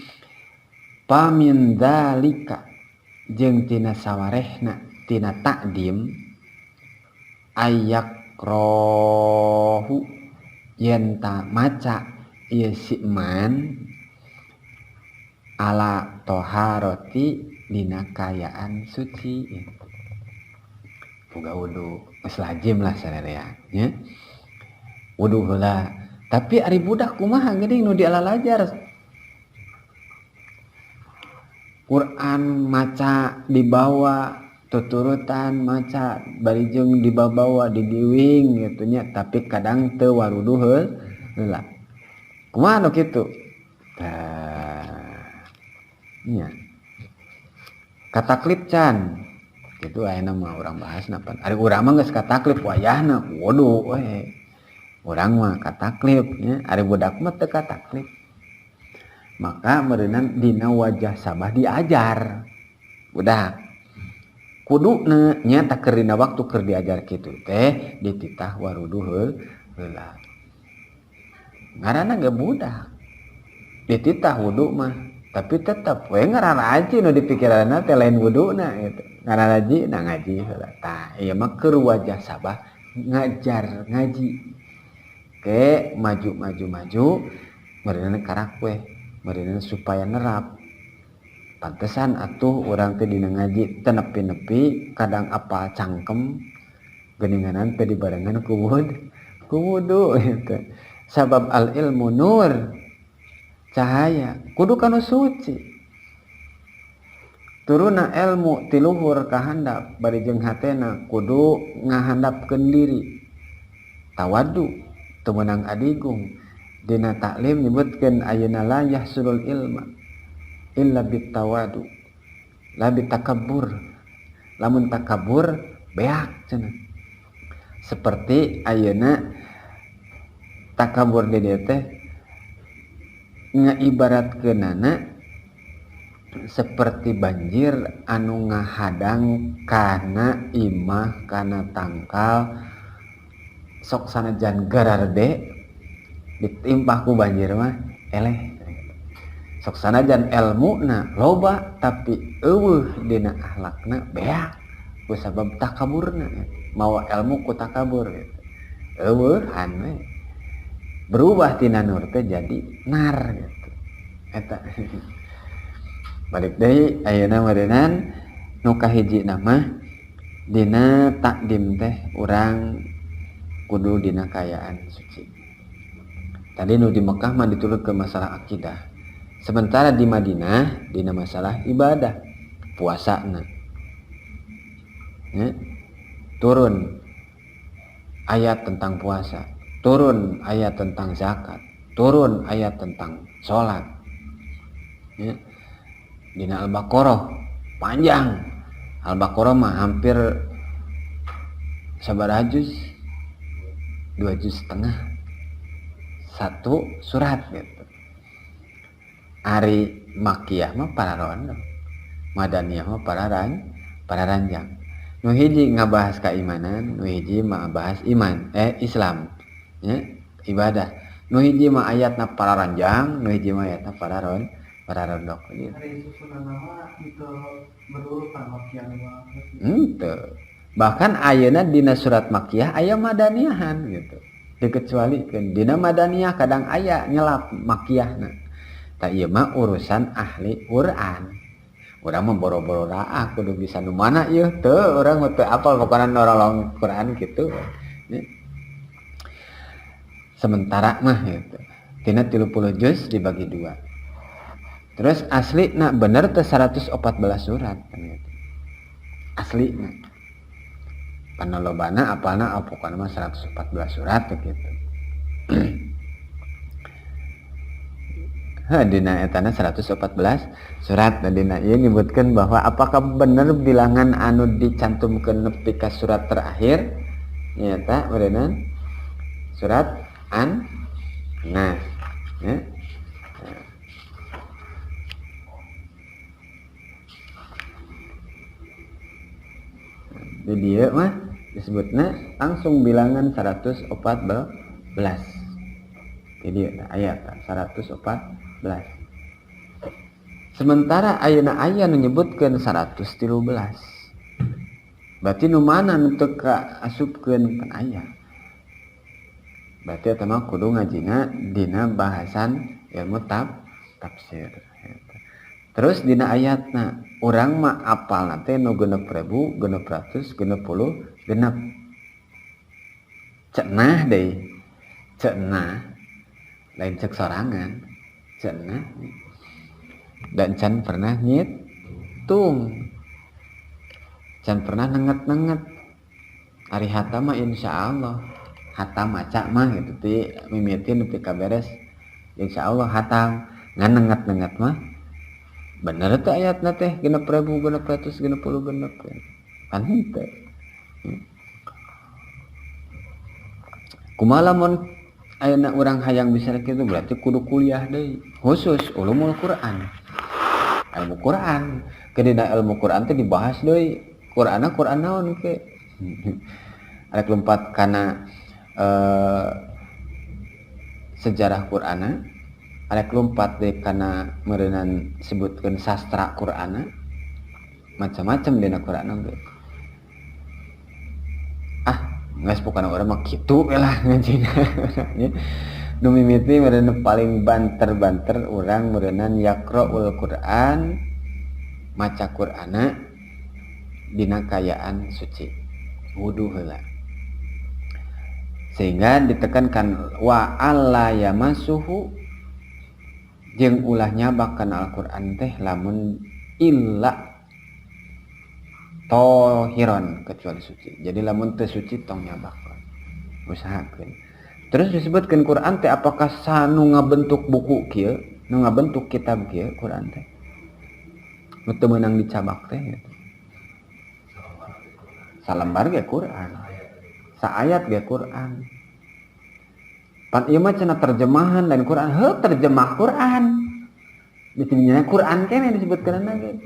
pamin dzalika, jeung tina sawarehna tina takdim, ayakrohu, yen ta maca ieu si man ala toharoti, dina kayaan suci, boga wudu. Geus lazim lah sarerea nya, wudu heula. Tapi ari budak kumaha geuning nu dialalajar Quran, maca dibawa tuturutan, maca bari jeung dibawa digiwing gitu nya, tapi kadang teu warudu heula. Kumaha nu kitu? Tah nya, kataklif can kitu. Ayeuna mah urang bahas pan ari urang mah geus kataklif, wayahna wudu we urang mah kataklif nya. Ari budak mah teu kataklif, maka meureunan dina wajah sabah diajar budak kuduna nya. Keur dina waktu keur diajar kitu teh dititah warudu heula. Ngaranna ge budak, dititah wudu mah, tapi tetep we ngararaji, nu dipikiranna teh lain wuduna gitu, ngararaji na ngaji heula. Tah, ieu mah keur wajah sabah ngajar ngaji ke maju maju maju, meureunna karak we meureunna supaya nerap. Pantesan atuh urang teh dina ngaji teu nepi-nepi, kadang apal cangkem geuninganan teu dibarengan ku wudu gitu. Sabab al ilmu nur, cahaya, kudu kanu suci turuna ilmu ti luhur ka handap. Bari jeung hatena kudu ngahandapkeun diri, tawadu, teu meunang adigung. Dina taklim nyebutkeun ayeuna, la yahsulul ilma illa bitawadu la bitakabbur. Lamun takabur beak cenah. Seperti ayeuna takabur di dieu teh ngaibaratkeunana seperti banjir anu ngahadang kana imah, kana tangkal. Sok sanajan gararede, ditimpah ku banjir mah eleh. Sok sanajan elmuna loba, tapi eueuh dina akhlakna, beak ku sabab takaburna. Mawa ilmu ku takabur gitu, eueuhan we, berubah tina nur teh jadi nar gitu. Eta balik deui ayeuna meureunnan nu kahiji mah dina takdim teh urang kudu dina kaayaan suci. Tadi nu di Mekah mah ditulis ke masalah akidah, sementara di Madinah dina masalah ibadah puasana ya. Turun ayat tentang puasa, turun ayat tentang zakat, turun ayat tentang sholat ya. Dina Al-Baqarah panjang. Al-Baqarah mah hampir sabaraha juz? 2,5 juz satu surat gitu. Ari Makiyah mah pararondo, Madaniyah mah pararanjang. Nu hiji ngabahas keimanan, nu hiji mah bahas iman, Islam ya, ibadah. Nu hiji mah ayatna pararanjang, nu hiji mah ayatna Pararodok gitu. Hari susunan nama itu berurutan makian mah. Henteu. Bahkan ayeuna dina surat makiyah aya madaniahan gitu. Dikecualikeun dina madaniyah kadang aya nyelap makiyahna. Tah ieu mah urusan ahli Quran. Urang mah boro-boro raah kudu bisa nu mana ieu teu urang mah teu apal pokona norolong Quran gitu. Sementara mah gitu. Tina 30 juz dibagi 2. Terus asli na bener teh 114 surat kan gitu. Asli na. Panolobana apalna pokona mah 114 surat gitu. Heh, dina etana 114 surat. Nah, dina ieu nyebutkeun bahwa apakah bener bilangan anu dicantumkeun nepi ka surat terakhir nyaeta meureunna surat An-Nas ya. Di dieu mah disebutna langsung bilangan 114. Di dieu ayat 114. Sementara ayeuna aya nu nyebutkeun 113. Berarti nu mana nu teu kaasupkeun kan aya. Berarti eta mah kudu ngajina dina bahasan ilmu tafsir. Terus dina ayatna urang mah apalna teh nu 6.666. Cenah deui. Cenah lain cek sorangan. Cenah dan can pernah ngitung, can pernah nenget-nenget. Ari hatam mah insyaallah hatam maca mah gitu ti mimiti nepi ka beres insyaallah hatam. Ngan nenget-nenget mah bener teh ayatna teh 6.666 kan henteu. Kumaha lamun ayeuna urang hayang bisa kitu berarti kudu kuliah deui khusus ulumul Quran. Ilmu Quran. Ke dina ilmu Quran teh dibahas deui. Quranna Quran naon ke? Arek lompat kana sejarah Quranna, arek lompat deui kana meureunan sebutkeun sastra Quranna. Macam-macam dina Quran oge. Ah, geus pokona urang mah kitu we lah ngajina. Nu mimiti meureun paling banter-banter urang meureunan yaqraul Quran, maca Qur'ana dina kayaan suci, wudu heula. Sehingga ditekankan wa alla yamasuhu jeung ulah nyabak kana Al-Qur'an teh lamun illa tohiron kecuali suci. Jadi lamun teu suci tong nyabak, usahakeun. Terus disebutkan Quran teh apakah sanu ngabentuk buku kieu, nu ngabentuk kitab kieu Quran teh. Nu teu meunang dicabak teh gitu. Salembar ge Quran. Saayat ge Quran. Pan ieu mah cenah terjemahan dan Quran, heuh terjemah Quran. Di sini Quran keneh disebutkeun ge.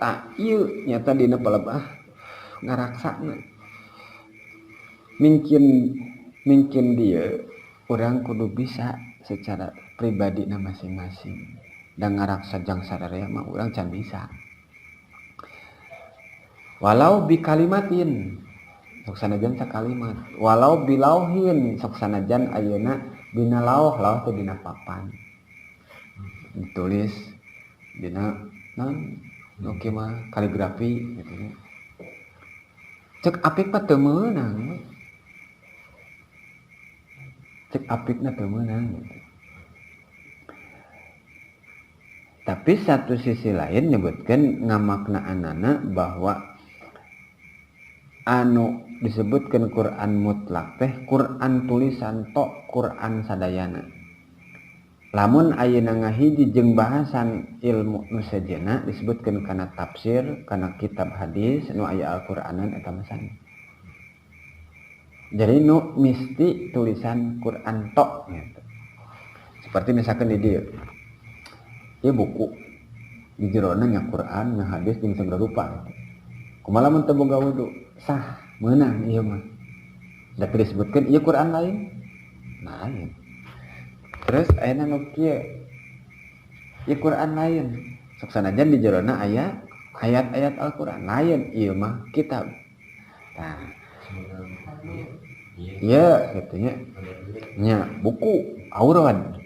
Tak ieu nyata dina palebah ngaraksana. Mungkin dia orang kudu bisa secara pribadi na masing-masing. Dan ngaraksa jang sararea mah urang can bisa. Walau bi kalimatin sok sanajan sakalimat, walau bilauhin sok sanajan ayeuna dina lauh, lauh teh dina papan. Ditulis dina naon nu kieu mah kaligrafi gitu nya. Cek apik mah teu meunang. Cek apikna teu meunang gitu. Tapi satu sisi lain nyebutkeun ngamaknaanana bahwa anu disebutkan Quran mutlak teh Quran tulisan tok Quran sadayana. Lamun ayeuna ngahiji jeung bahasan ilmu nu sejenna disebutkeun kana tafsir, kana kitab hadis nu aya Al-Qur'anan eta mah sanes. Jadi nu misti tulisan Quran tok gitu. Seperti misalkan di dieu. Ieu buku. Di jerona nya Quran, nya hadis jeung segala rupa gitu. Kumaha lamun teu boga wudu? Sah, meunang ieu mah. Da teu disebutkeun ieu Quran lain. Lain. Terus ayeuna nu kieu. Ieu Quran lain. Sok sanajan di jerona aya ayat-ayat Al-Quran lain, ieu mah kitab. Nah, iya gitu nya. Nya buku aurad.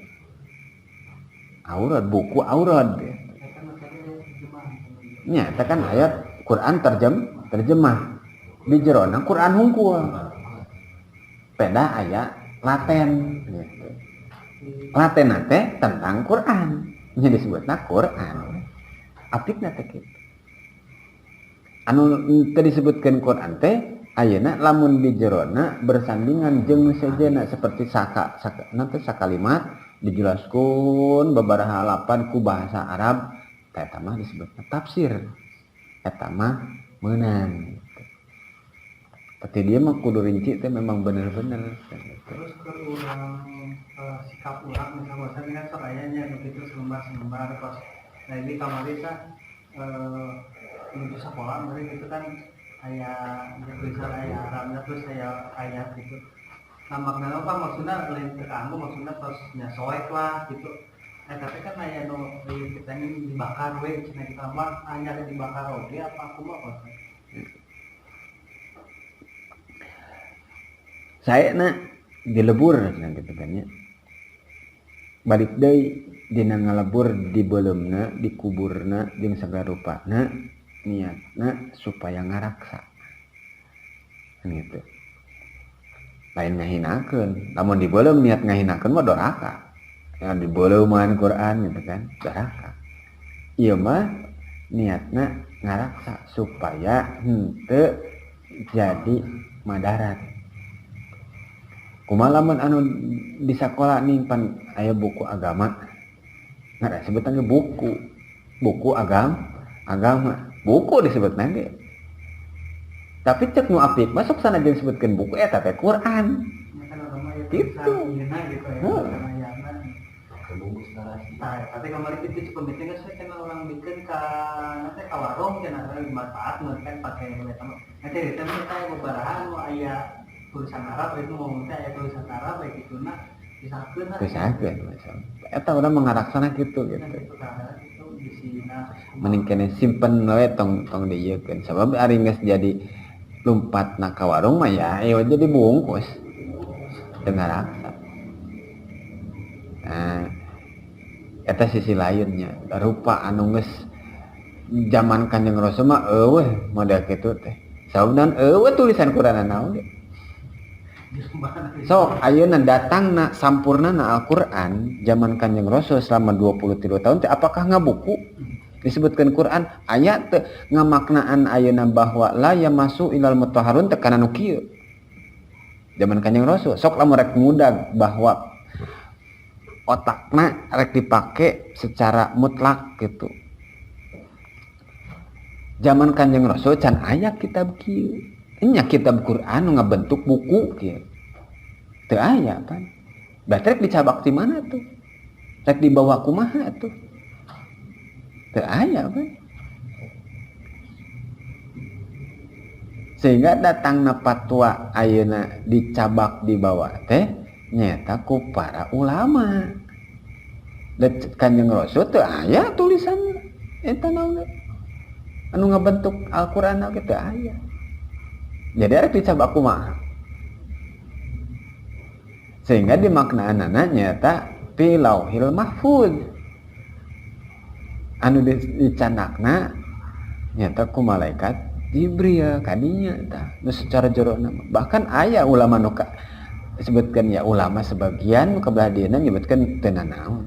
Aurad, buku aurad. Nya eta kan ayat Quran terjemah. Di jerona Quran hungkul. Peda aya laten gitu. Laten teh tentang Quran. Nya disebutna Quran. Apikna teh kitu. Anu teu disebutkeun Quran teh ayeuna lamun di jerona bersandingan jeung sejenna seperti saka, saka nanti sakalimat dijelaskeun babaraha halapan ku bahasa Arab, eta mah disebutna tafsir. Eta mah meunang gitu. Tapi dia mah kudu rinci teh memang bener-bener gitu. Terus ke urang sikap urang misalnya misalnya kan sok aya nya nu kitu selembar-selembar pas nah ini kamari sah menuju sekolah mereka gitu kan aya tulisan aya Arabnya terus aya ayat gitu. Nah maknanya apa maksudnya lain teu kanggo maksudnya tos nya soek lah gitu. Tapi kan aya nu ieu kita ini dibakar we cenah kita mah hanya dibakar oge apa kumaha Pak? Saya na dilebur nah gitu kan ya. Balik deui dina ngalebur di beuleumna, di kuburna jeung sagala rupana niatna supaya ngaraksa. Kan gitu. Lain ngahinakeun. Lamun dibeuleum niat ngahinakeun mah doraka. Ya dibeuleumman Quran gitu kan, doraka. Ieu mah niatna ngaraksa supaya henteu jadi madarat. Kumaha lamun anu di sakola nyimpan aya buku agama. Nah, sebutan ge buku. Buku agama. Buku disebutna ge. Tapi cek nu apik mah sok sanajan disebutkeun buku eta teh Quran. Gitu. Heeh. Nah, tapi kemarin itu cukup penting kan saya kenal orang bikin ka nanti ka warung cenah manfaat mun kan pake eta mah. Nanti di teh teh bebarahan nu aya tulisan Arab itu mau teh aya tulisan Arab baik itu nah disakeun lah. Disakeun misalnya. Eta urang mengaraksana kitu gitu. Mending kene simpen we tong tong diieukeun. Sabab ari geus jadi lumpatna ka warung mah ya ieu jadi bungkus. Teu ngaraksa. Nah, eta sisi lainnya rupa anu geus zaman Kanjeng Rasul mah eueuh model kitu teh. Sabab eueuh tulisan Quran naon ge. So ayeuna datangna sampurnana Al-Qur'an zaman Kanjeng Rasul selama 23 tahun teh apakah ngabuku disebutkan Quran aya teu ngamaknaan ayeuna bahwa la yamassu ilal mutahharun teh kana nu kieu. Zaman Kanjeng Rasul sok lamun rek ngudag bahwa otakna rek dipake secara mutlak gitu. Zaman Kanjeng Rasul can aya kitab kieu. Nya kitab Quran nu ngabentuk buku kieu. Teu aya pan. Berarti rek dicabak di mana tuh? Rek dibawa kumaha tuh? Teu aya pan. Sehingga datangna fatwa ayeuna dicabak dibawa teh nyaeta ku para ulama. Da Kanjeng Rasul teu aya tulisan eta naon anu ngabentuk Al-Qur'an ge teu aya. Jadi arek dicabak kumaha? Sehingga dimaknaanana nyaeta fi lauhil mahfuz. Anu dicanakna nyaeta ku malaikat Jibril kadinya tah nu secara jerona. Bahkan aya ulama nu disebutkan ya ulama sebagian nu kabelah dieuna nyebutkeun teu nanaon.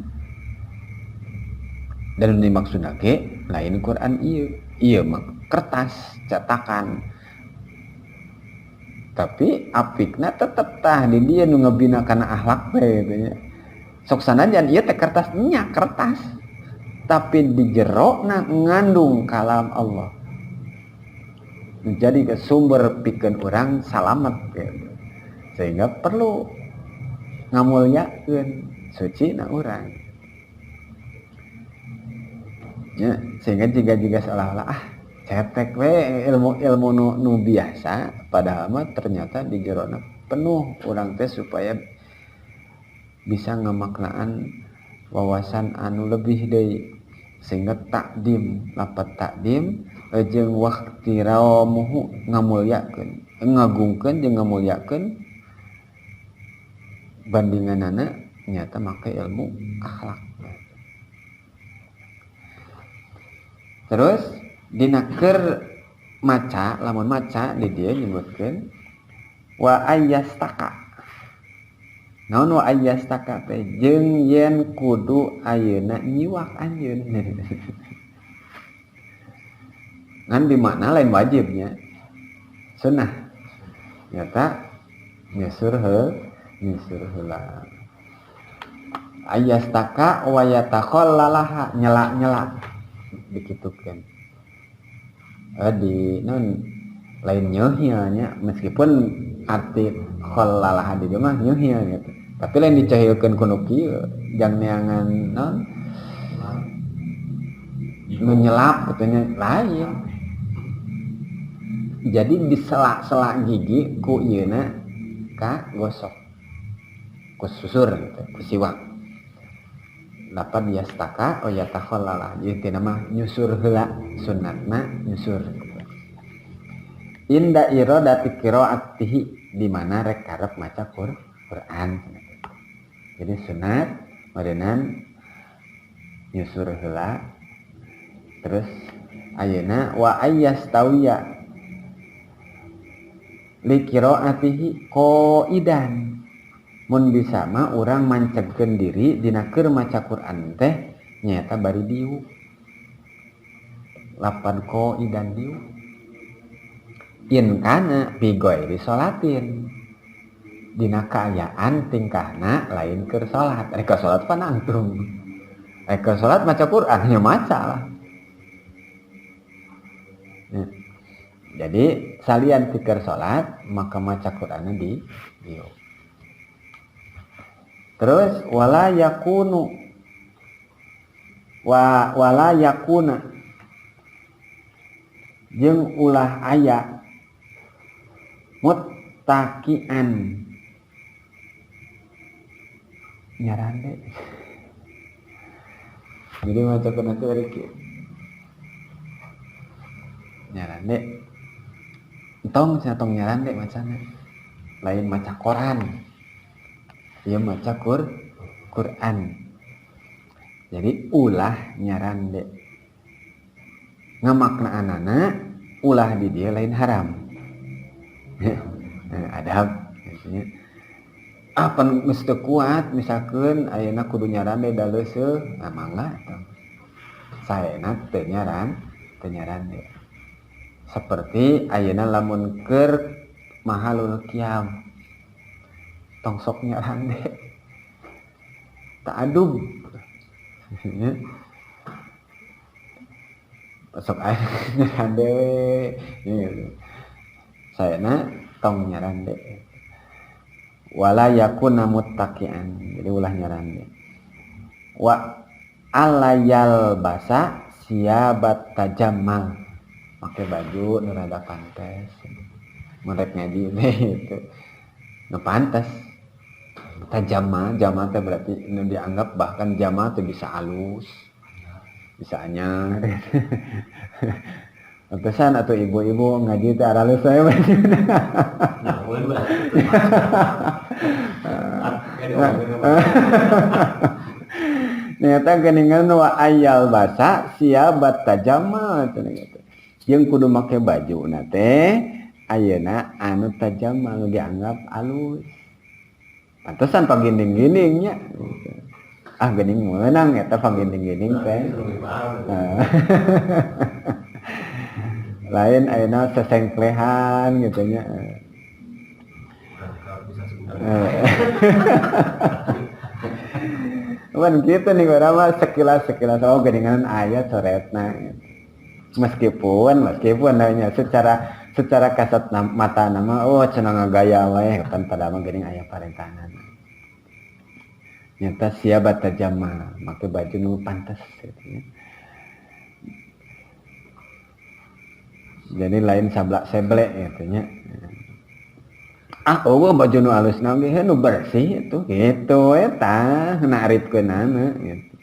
Dan nu dimaksudna ge lain Quran ieu. Ieu mah kertas cetakan. Tapi apikna tetep tah di dieu nu ngebina kana akhlak teh gitu nya. Sok sanajan ieu teh kertas nya kertas. Tapi di jerona ngandung kalam Allah. Menjadi ke sumber pikeun urang salamet gitu. Sehingga perlu ngamulyakeun suci na urang. Ya, sehingga jika seolah-olah ah cetek we ilmu nu biasa, padahal mah ternyata di jerona penuh urang teh supaya bisa ngamaknaan wawasan anu lebih deui, sehingga takdim, lapat takdim jeung waqtiramuhu ngamulyakeun, ngagungkeun jeung ngamulyakeun bandinganana nyata make ilmu akhlak. Terus dina keur maca, lamun maca di dieu nyebutkeun wa ayyastaka. Naon wa ayyastaka teh jeung yen kudu ayeuna nyiwak anjeun. Ngan di mana lain wajibnya. Sunnah. Nyata nyusur heula. Ayyastaka wa yatakhallalaha, nyelak-nyelak dikitukeun. Di non lain nyeuhilnya, meskipun arti khallalaha di dieu mah nyeuhil gitu. Tapi lain dicahilkeun ku nu kieu, jang neangan non nu nyelap katanya lain. Jadi disela-sela gigi ku ieuna ka gosok, ku susur gitu, ku siwak. Lapan yastaka o yatakhallala, jadi tina mah nyusur heula, sunatna nyusur. Inda iradati qiraatihi, di mana rek karep maca Quran. Jadi sunat marenan nyusur heula. Terus ayeuna wa ayyastawiya li qiraatihi qaidan, mun bisa mah urang mancegkeun diri dina keur maca Quran teh nyaeta bari diuk. Lapan qaidan diuk in kana fi ghairi sholatin, dina kaayaan tingkahna lain keur salat. Rek salat pan nangtung, rek salat maca Quran nya maca lah. Ya. Jadi salian pikir salat maka maca Quranna di diuk. Terus wala yakunu wa wala yakuna jeung ulah aya muttaqian nyarande. Jadi maca Quran teh bari kieu. Nyarande entong cenah tong nyarande macana. Lain maca koran. Ieu maca Quran. Jadi ulah nyarande. Ngamaknaanana ulah di dieu lain haram. Adab maksudnya. Ah pan geus teu kuat misalkeun ayeuna kudu nyarande da leuseung, nah mangga tong. Saena teu nyarande. Seperti ayeuna lamun keur mahalul qiyam tong sok nyarande. Ta'adub. Sok aya nyarande we. Saena tong nyarande. Wala yakuna muttaqian, jadi ulah nyarande. Wa alayal basa siabat tajammal, make baju nu rada pantes. Mun rek ngaji teh itu nu pantes. Tajammal, jamal teh berarti nu dianggap bahkan jamal teh bisa halus, bisa anyar. Pantesan atau ibu-ibu ngaji teh aralus saya bajuna. Nyamun lah. Nyata geuningan wa ayal basa siabat tajammal cenah gitu. Jeung kudu make baju na teh ayeuna anu tajammal nu dianggap alus. Pantesan paginding-ginding nya. Ah geuning meunang eta paginding-ginding teh. Lain ayeuna sesengklehan gitu nya. Cuman gitu nih orang mah sekilas-sekilas oh geuningan aya coretna. Meskipun hanya secara kasat mata nama oh cenah ngagaya wae kan pada mah geuning aya parentahan. Nyata siabat tajama make baju nu pantes gitu nya. Jadi lain sablak seblek gitu nya. Ah eueuh baju nu alusna ge nu bersih itu gitu eta naripkeunana gitu.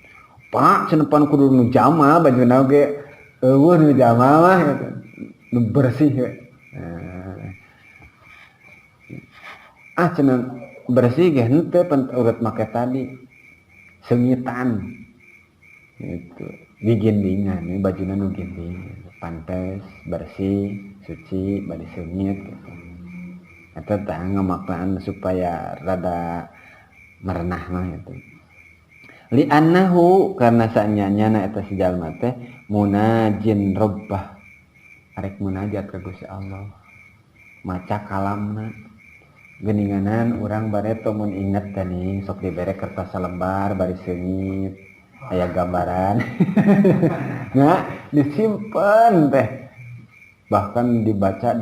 Pak cenah pan kudu nu jama bajuna ge eueuh nu jama mah gitu. Nu bersih we. Ah cenah bersih ge henteu pan urut make tadi seungitan gitu. Digindingan ini bajuna nu gindingan pantes bersih suci bari seungit gitu. Eta tah ngamaknaan supaya rada merenah mah gitu. Li annahu karena sanyanya eta si jalma teh munajin rabbah arek munajat ka Gusti Allah maca kalamna geuninganan urang bareto mun inget teh nih sok dibere kertas salembar bari seungit aya gambaran nya disimpen teh bahkan dibaca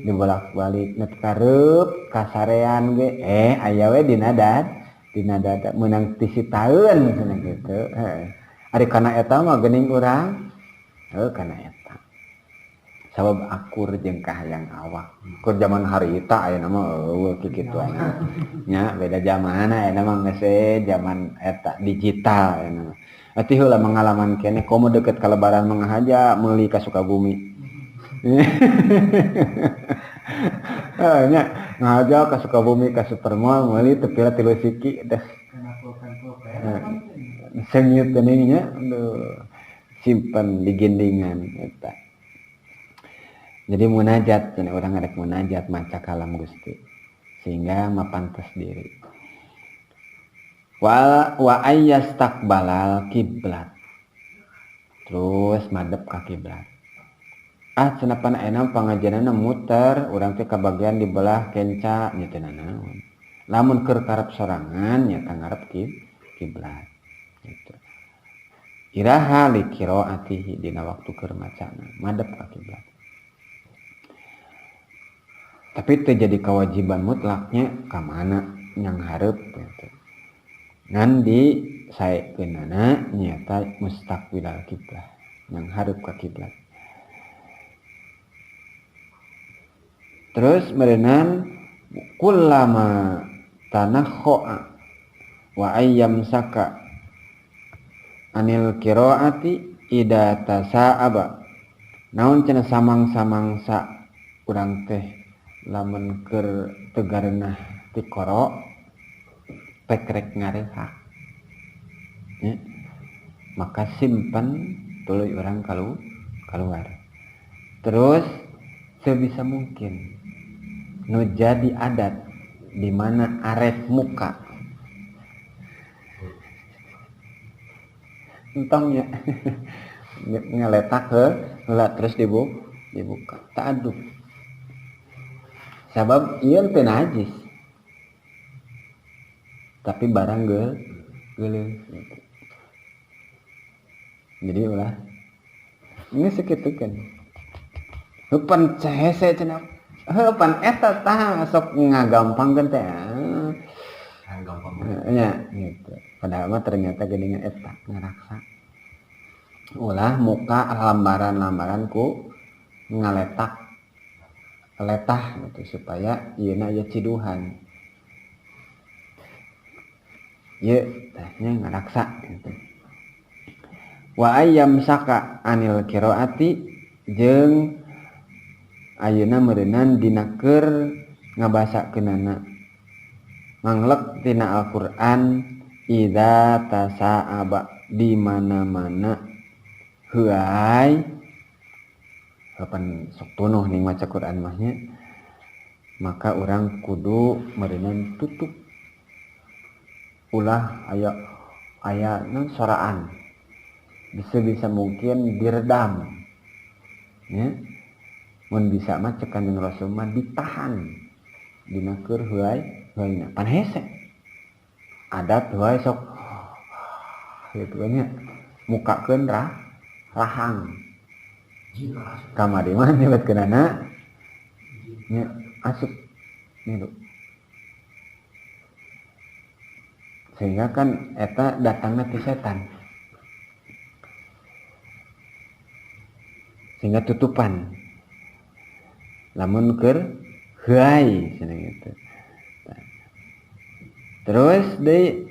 dibolak-balik net kareup kasarean ge aya we dina dada meunang ti sitaeun cenah kitu heeh ari kana eta mah geuning urang heuh kana eta sabab akur jeung kahayang awak kur zaman harita ayeuna mah eueuh kikituan nya beda zaman ayeuna mah geus zaman eta digital ayeuna mah atuh heula pengalaman keneh komo deket ka lebaran mah ngahaja meuli ka Sukabumi. Nya ngahaja ka Sukabumi ka Supermall meuli teu pira 3 siki deh. Seungit geuning nya aduh simpen di gindingan eta. Jadi munajat cenah urang arek munajat maca kalam Gusti sehingga mapantes diri. Wa ayyastaqbalal kiblat. Terus madep ka kiblat. Ah cenah pan ayeuna pangajianna muter urang teh kabagian di belah kenca nya teu nanaon. Lamun keur karep sorangan nya tah ngarep kiblat gitu. Iraha li qiraatihi dina waktu keur macana madep ka kiblat. Tapi teu jadi kewajiban mutlaknya ka mana nyang hareup gitu. Ngan di saekeunana nyaeta mustaqbilal kiblah nyang hareup ka kiblat. Terus merenan kullama tanakhoa wa ayyam saka anil qiraati ida tasaaba. Naon cenah samang-samangsa urang teh lamun keur tegareunah ti qara pekrek ngarehak. Ya. Maka simpen tuluy urang keluar. Terus sebisa mungkin nu jadi adat di mana arek muka entong nya ngeletak heula terus dibuka ta'adub sabab ieu teu najis tapi barang geuleuh gitu. Jadi ulah ini sekitu kan heupan cehese cenah heuh pan eta tah sok ngagampangkeun teh. Gampang. Nya gitu. Padahal mah ternyata geuningan eta ngaraksa. Ulah muka lambaran-lambaran ku ngaletak letah gitu supaya ieuna aya ciduhan. Ieu tah nya ngaraksa gitu. Wa ayyam saka anil qiraati jeung ayeuna meureunnan dina keur ngabasakeunana manglek tina Al-Qur'an idza tasaaba di mana-mana heuay kapan sok tunuh ning maca Qur'an mah nya maka urang kudu meureunnan tutup ulah aya naon soraan bisa-bisa mungkin diredam nya. Mun bisa mah cek Kanjeng Rasul mah ditahan dina keur heuay heuayna pan hese adat heuay sok gitu kan nya mukakeun rahang kamari mah nyebutkeunana nya asup niru sehingga kan eta datangna ti setan. Sehingga tutupan lamun keur heai cenah gitu. Terus deui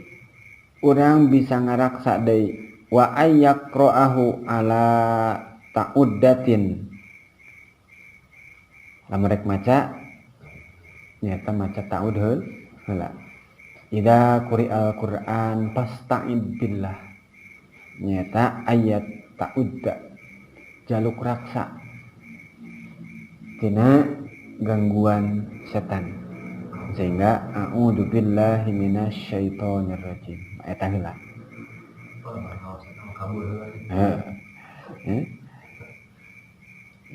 urang bisa ngaraksa deui wa ayyaqra'ahu ala ta'uddatin. Lamun rek maca nyata maca ta'ud heula. Idza quri'al Qur'an fasta'id billah. Nyata ayat ta'udda jaluk raksa tina gangguan setan, sehingga a'udzu billahi minasyaitonir rajim eta heula.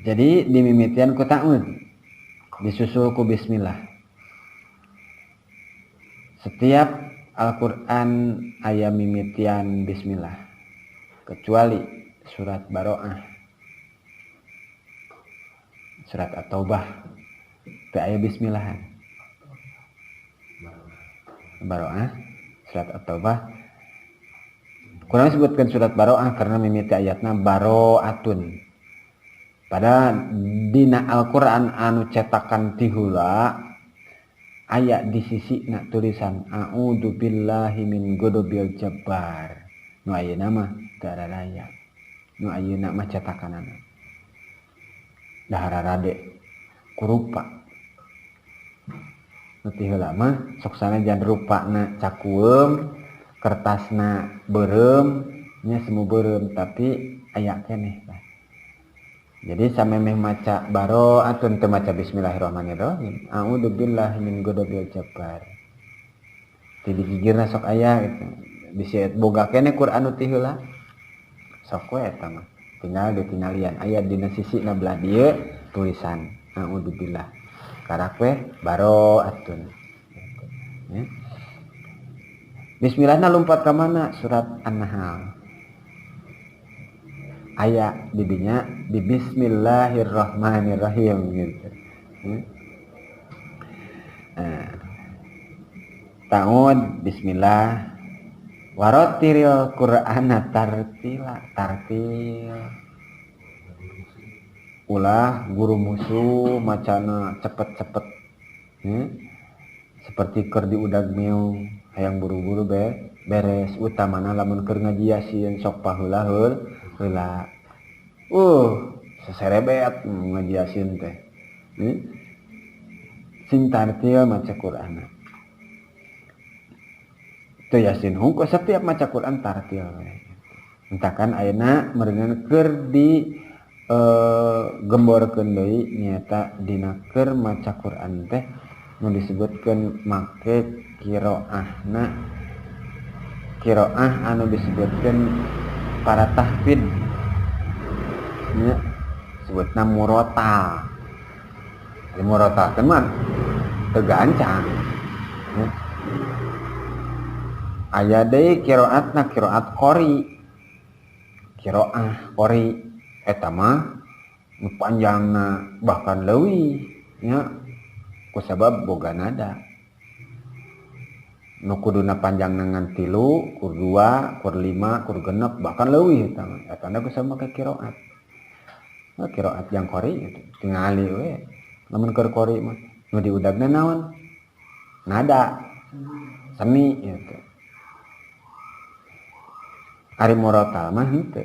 Jadi dimimitian ku ta'ud, disusul ku bismillah. Setiap Al-Qur'an aya mimitian bismillah kecuali surat Baro'ah, surat At-Taubah teu aya bismillahan. Baro'ah, surat At-Taubah. Kurang disebutkan surat Baro'ah karena mimiti ayatna baro'atun. Pada dina Al-Qur'an anu cetakan tihula aya di sisi na tulisan a'udzu billahi min ghadabil jabbar. Nu ayeuna mah teu raya. Nu ayeuna mah cetakanana. Dahara rade kurupa. Nu ti heula mah sok sanajan rupana cakueum, kertasna beureum, nya semu beureum tapi aya keneh tah. Jadi samemeh maca baro'atun teu maca bismillahirrahmanirrahim. A'udzu billahi min ghadabil jabbar. Ti digigirna sok aya gitu. Bisi boga keneh Quran nu ti heula. Sok we eta mah. Tinggal ditinggalian aya dina sisina belah dieu tulisan a'udzu billah. Karak we baro'atun. Ya. Bismillahna lompat ka mana? Surat An-Nahl. Aya didinya di bismillahirrahmanirrahim gitu. Nah, ta'ud bismillah warotilil Qur'ana tartila, tartil. Ulah guru musuh macana cepet-cepet. Seperti keur diudag meong hayang buru-buru beres, utamana lamun keur ngaji Yasin sok paheula heula. Seserebet ngaji Yasin teh. Sing tartil maca Qur'an. Teu Yasin hungkul setiap maca Qur'an tartil we. Entakan ayeuna meureunana keur di gemborkeun deui nyaeta dina keur maca Qur'an teh nu disebutkeun make qiraahna, qiraah anu disebutkeun para tahfidz nya sebutna murotal. Ari murotal teh mah teu gancang nya. Aya deui qiraatna qiraat qori, qiraah qori eta mah nu panjangna bahkan leuwih nya kusabab boga nada. Nu kuduna panjangna ngan 3, kur 2, kur 5, kur 6 bahkan leuwih eta mah. Eta na kusabab make qiraat. Nah, qiraat yang qori gitu tingali we. Lamun keur qori mah nu diudagna naon? Nada, seni gitu. Ari murotal mah henteu.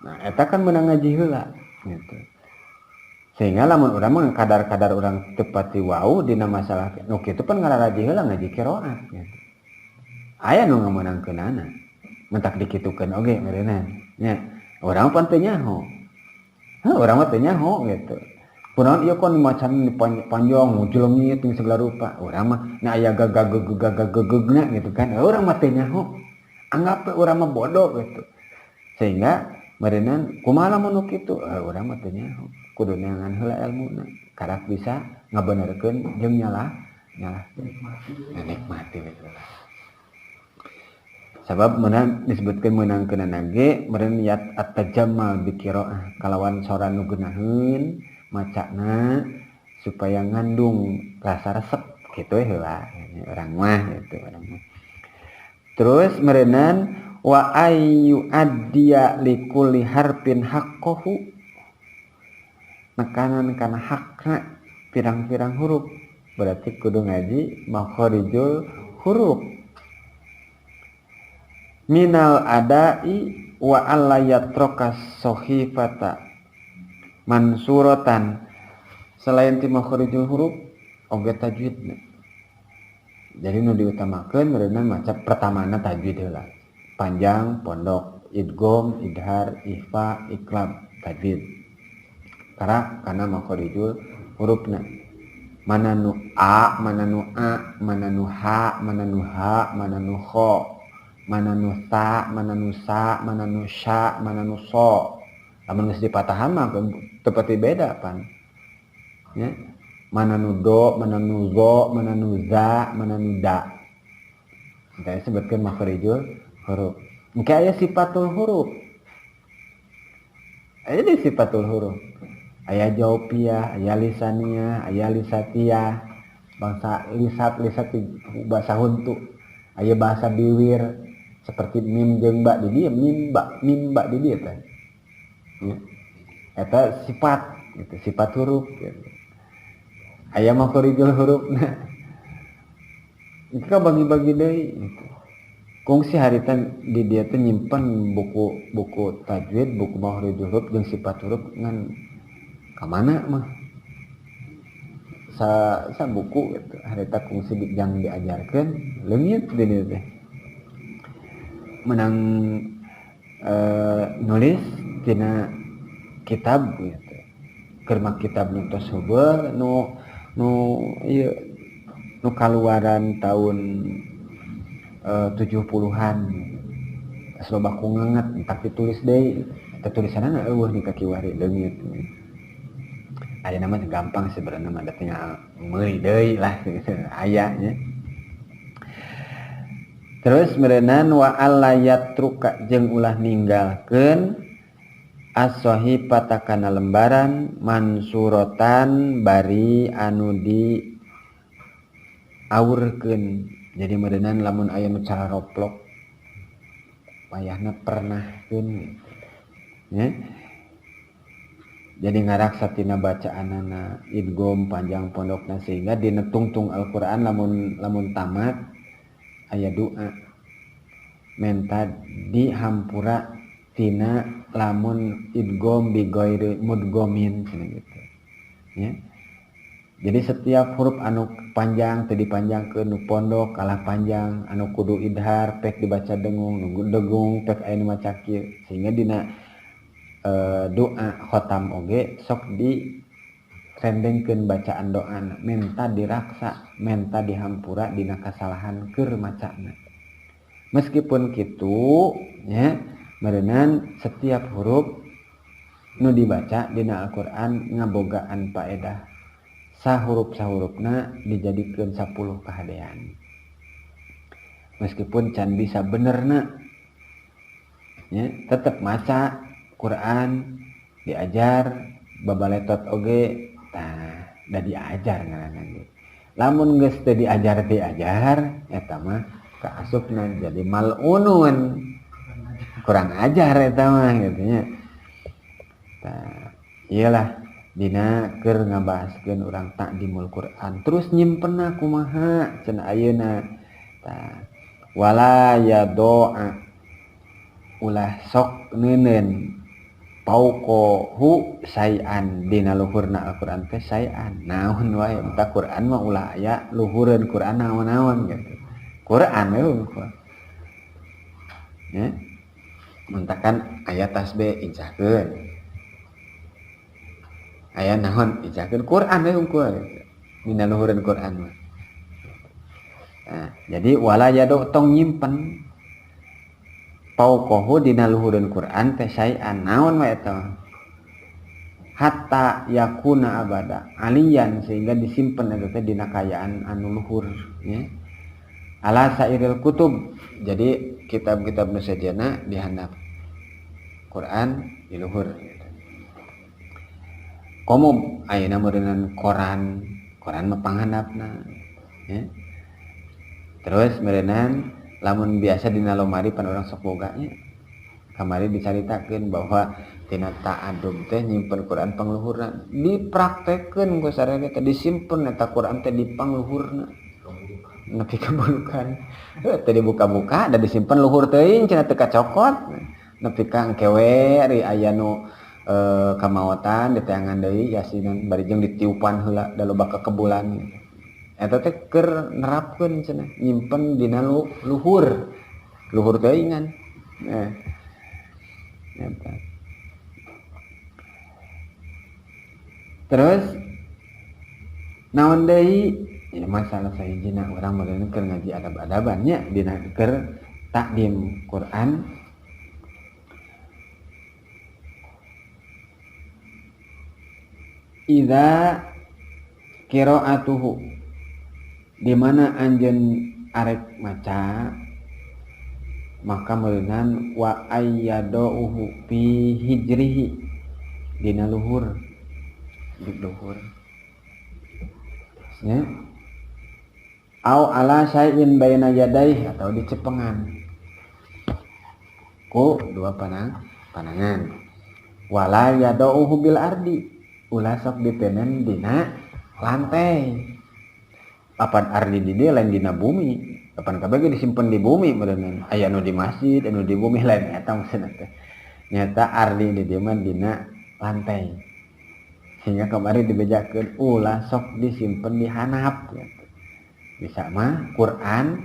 Nah, eta kan meunang ngaji heula gitu. Sehingga lamun urang mah kadar-kadar urang teu pati wau dina masalah nu kitu pan ngararaji heula ngaji qiraat gitu. Aya nu ngameunangkeunana. Mentak dikitukeun oge meureunna nya. Urang pan teu nyaho. Heuh, urang mah teu nyaho gitu. Kunaon ieu kon macan panjang ngujlengit jeung segala rupa. Urang mah nya aya gagagegegagegegna gitu kan. Urang mah teu nyaho. Anggap we urang mah bodoh gitu. Sehingga meureunna kumaha lamun nu kitu? Urang mah teu nyaho. Kudu neangan heula elmuna. Karak bisa ngabenerkeun jeung nyalah nyalahkeun. Nikmati we heula. Sabab meunang disebutkeun meunangkeunana ge meureun yat at-tajammal bi qiraah kalawan sora nu geunaheun macana supaya ngandung rasa resep kitu we heula urang mah gitu urang mah. Terus meureunan Wa ayyu addiya likulli harfin haqqahu, nekanan kana hakna pirang-pirang huruf, berarti kudu ngaji makharijul huruf. Minal adai wa alla yatroka sohifata mansuratan, selain ti makharijul huruf oge tajwidna. Jadi nu diutamakeun meureunna maca pertamana tajwid heula, panjang pondok, idgham, idhar, ikhfa, iqlab, tajwid. Karena makharijul hurufna, mana nu a, mana nu a, mana nu ha, mana nu ha, mana nu kho, mana nu sa, mana nu sa, mana nu sya, mana nu so. Lamun geus dipatahan mah teu pati beda pan ya. Mana nu do, mana nu zo, mana nu za, mana nu da. Kita sebutkeun makharijul huruf. Engke aya sifatul huruf. Aya di sifatul huruf. Aya jaupiyah, aya lisaniyah, aya lisatiyah. Bangsa lisat, lisat bahasa huntu. Aya bahasa biwir seperti mim jeung ba di dieu, mim ba, mim ba di dieu teh. Ya. Eta sifat gitu, sifat huruf gitu. Aya makharijul hurufna. Itu kan bagi-bagi deui gitu. Kungsi harita di dia teh nyimpen buku-buku tajwid, buku makharijul huruf jeung sifat huruf ngan ka mana mah? Sa buku gitu. Harita kungsi jang diajarkeun leungit di dieu teh. Menang nulis tina kitab gitu. Keur mah kitab nu tos heubeul nu nu ieu nu kaluaran tahun 70-an. Geus loba ku ngenget, entak ditulis deui. Eta tulisanna eueuh di kakiwari leungit. Ayeuna mah gampang sebenarnya mah, da tinggal meuli deui lah gitu. Aya nya. Terus meureunan wa alla yatruka jeung ulah ninggalkeun as-sahifata kana lembaran mansuratan bari anu di aurkeun. Jadi meureunan lamun aya nu cara roplok wayahna pernahkeun gitu. Ya. Jadi ngaraksa tina bacaanana idgham panjang pondokna sehingga dina tungtung Al-Qur'an lamun tamat aya doa menta dihampura tina lamun idgham bi ghairi mudghamin cenah gitu. Ya. Jadi setiap huruf anu panjang teu dipanjangkeun, nu pondok kalah panjang, anu kudu idhar pek dibaca dengung, nu degung pek aya nu maca kieu, sehingga dina doa khotam oge sok direndengkeun bacaan doana, menta diraksa, menta dihampura dina kasalahan keur macana. Meskipun kitu nya, meureunan setiap huruf nu dibaca dina Al-Qur'an ngabogaan paedah. Sahurup-sahurupna dijadikeun 10 kahadean. Meskipun can bisa benerna ya, tetep maca Quran diajar babaletot oge tah da diajar ngaranna ge. Lamun geus teu diajar diajar eta mah kaasupna jadi malunun, kurang ajar eta mah gitu nya. Tah iyalah dina keur ngabahaskeun urang takdimul Quran terus nyimpenna kumaha cenah ayeuna. Tah wala yadoa ulah sok neuneun pauqahu sayan dina luhurna Al-Qur'an teh sayan naon wae, entah Quran mah ulah aya luhureun Quran naon-naon gitu. Quran we hungkul. Ya. Mentakan aya tasbih incahkeun. Aya naon incahkeun Quran we hungkul gitu. Dina luhureun Quran mah. Nah, jadi wala yado tong nyimpen pauqahu dina luhureun Quran teh sayan naon wae eta. Hatta yakuna abada aliyan sehingga disimpen eta teh dina kayaan anu luhur ya. Ala sairil kutub. Jadi kitab-kitab nu sejenna dihandap Quran di luhur gitu. Komo ayeuna meureunnan koran, koran mah panghandapna ya. Terus meureunnan Lamun biasa dina lomari pan urang sok boga nya. Kamari dicaritakeun bahwa tina ta'adub teh nyimpen Quran pangluhurna dipraktekeun ku sarere teh disimpen eta Quran teh di pangluhurna nepi ka bulukan. Heuh teh dibuka-buka da disimpen luhur teuing cenah teu kacokot nepi ka engke we ari aya nu kamaotan diteangan deui yasinan bari jeung ditiupan heula da loba kekebulan. Eta teh keur nerapkeun cenah nyimpen dina luhur. Luhur teuingan. Eta. Terus naon deui? Ya masalah sahijina urang meureun keur ngaji adab-adaban nya dina keur takdim Quran. Idza qira'atuhu di mana anjeun arek maca maka meureunan wa ayyadauhu fi hijrihi dina luhur di luhur ya au ala syai'in baina yadayhi atau di cepengan ku dua panangan wala yadauhu bil ardi ulah sok dipenen dina lantai papan ardi di dieu lain dina bumi papan kabeh ge disimpen di bumi meureun aya nu di masjid anu di bumi lain eta maksudna teh nyata ardi di dieu mah dina lantai sehingga kamari dibejakeun ulah sok disimpen di hanap gitu. Bisa mah Quran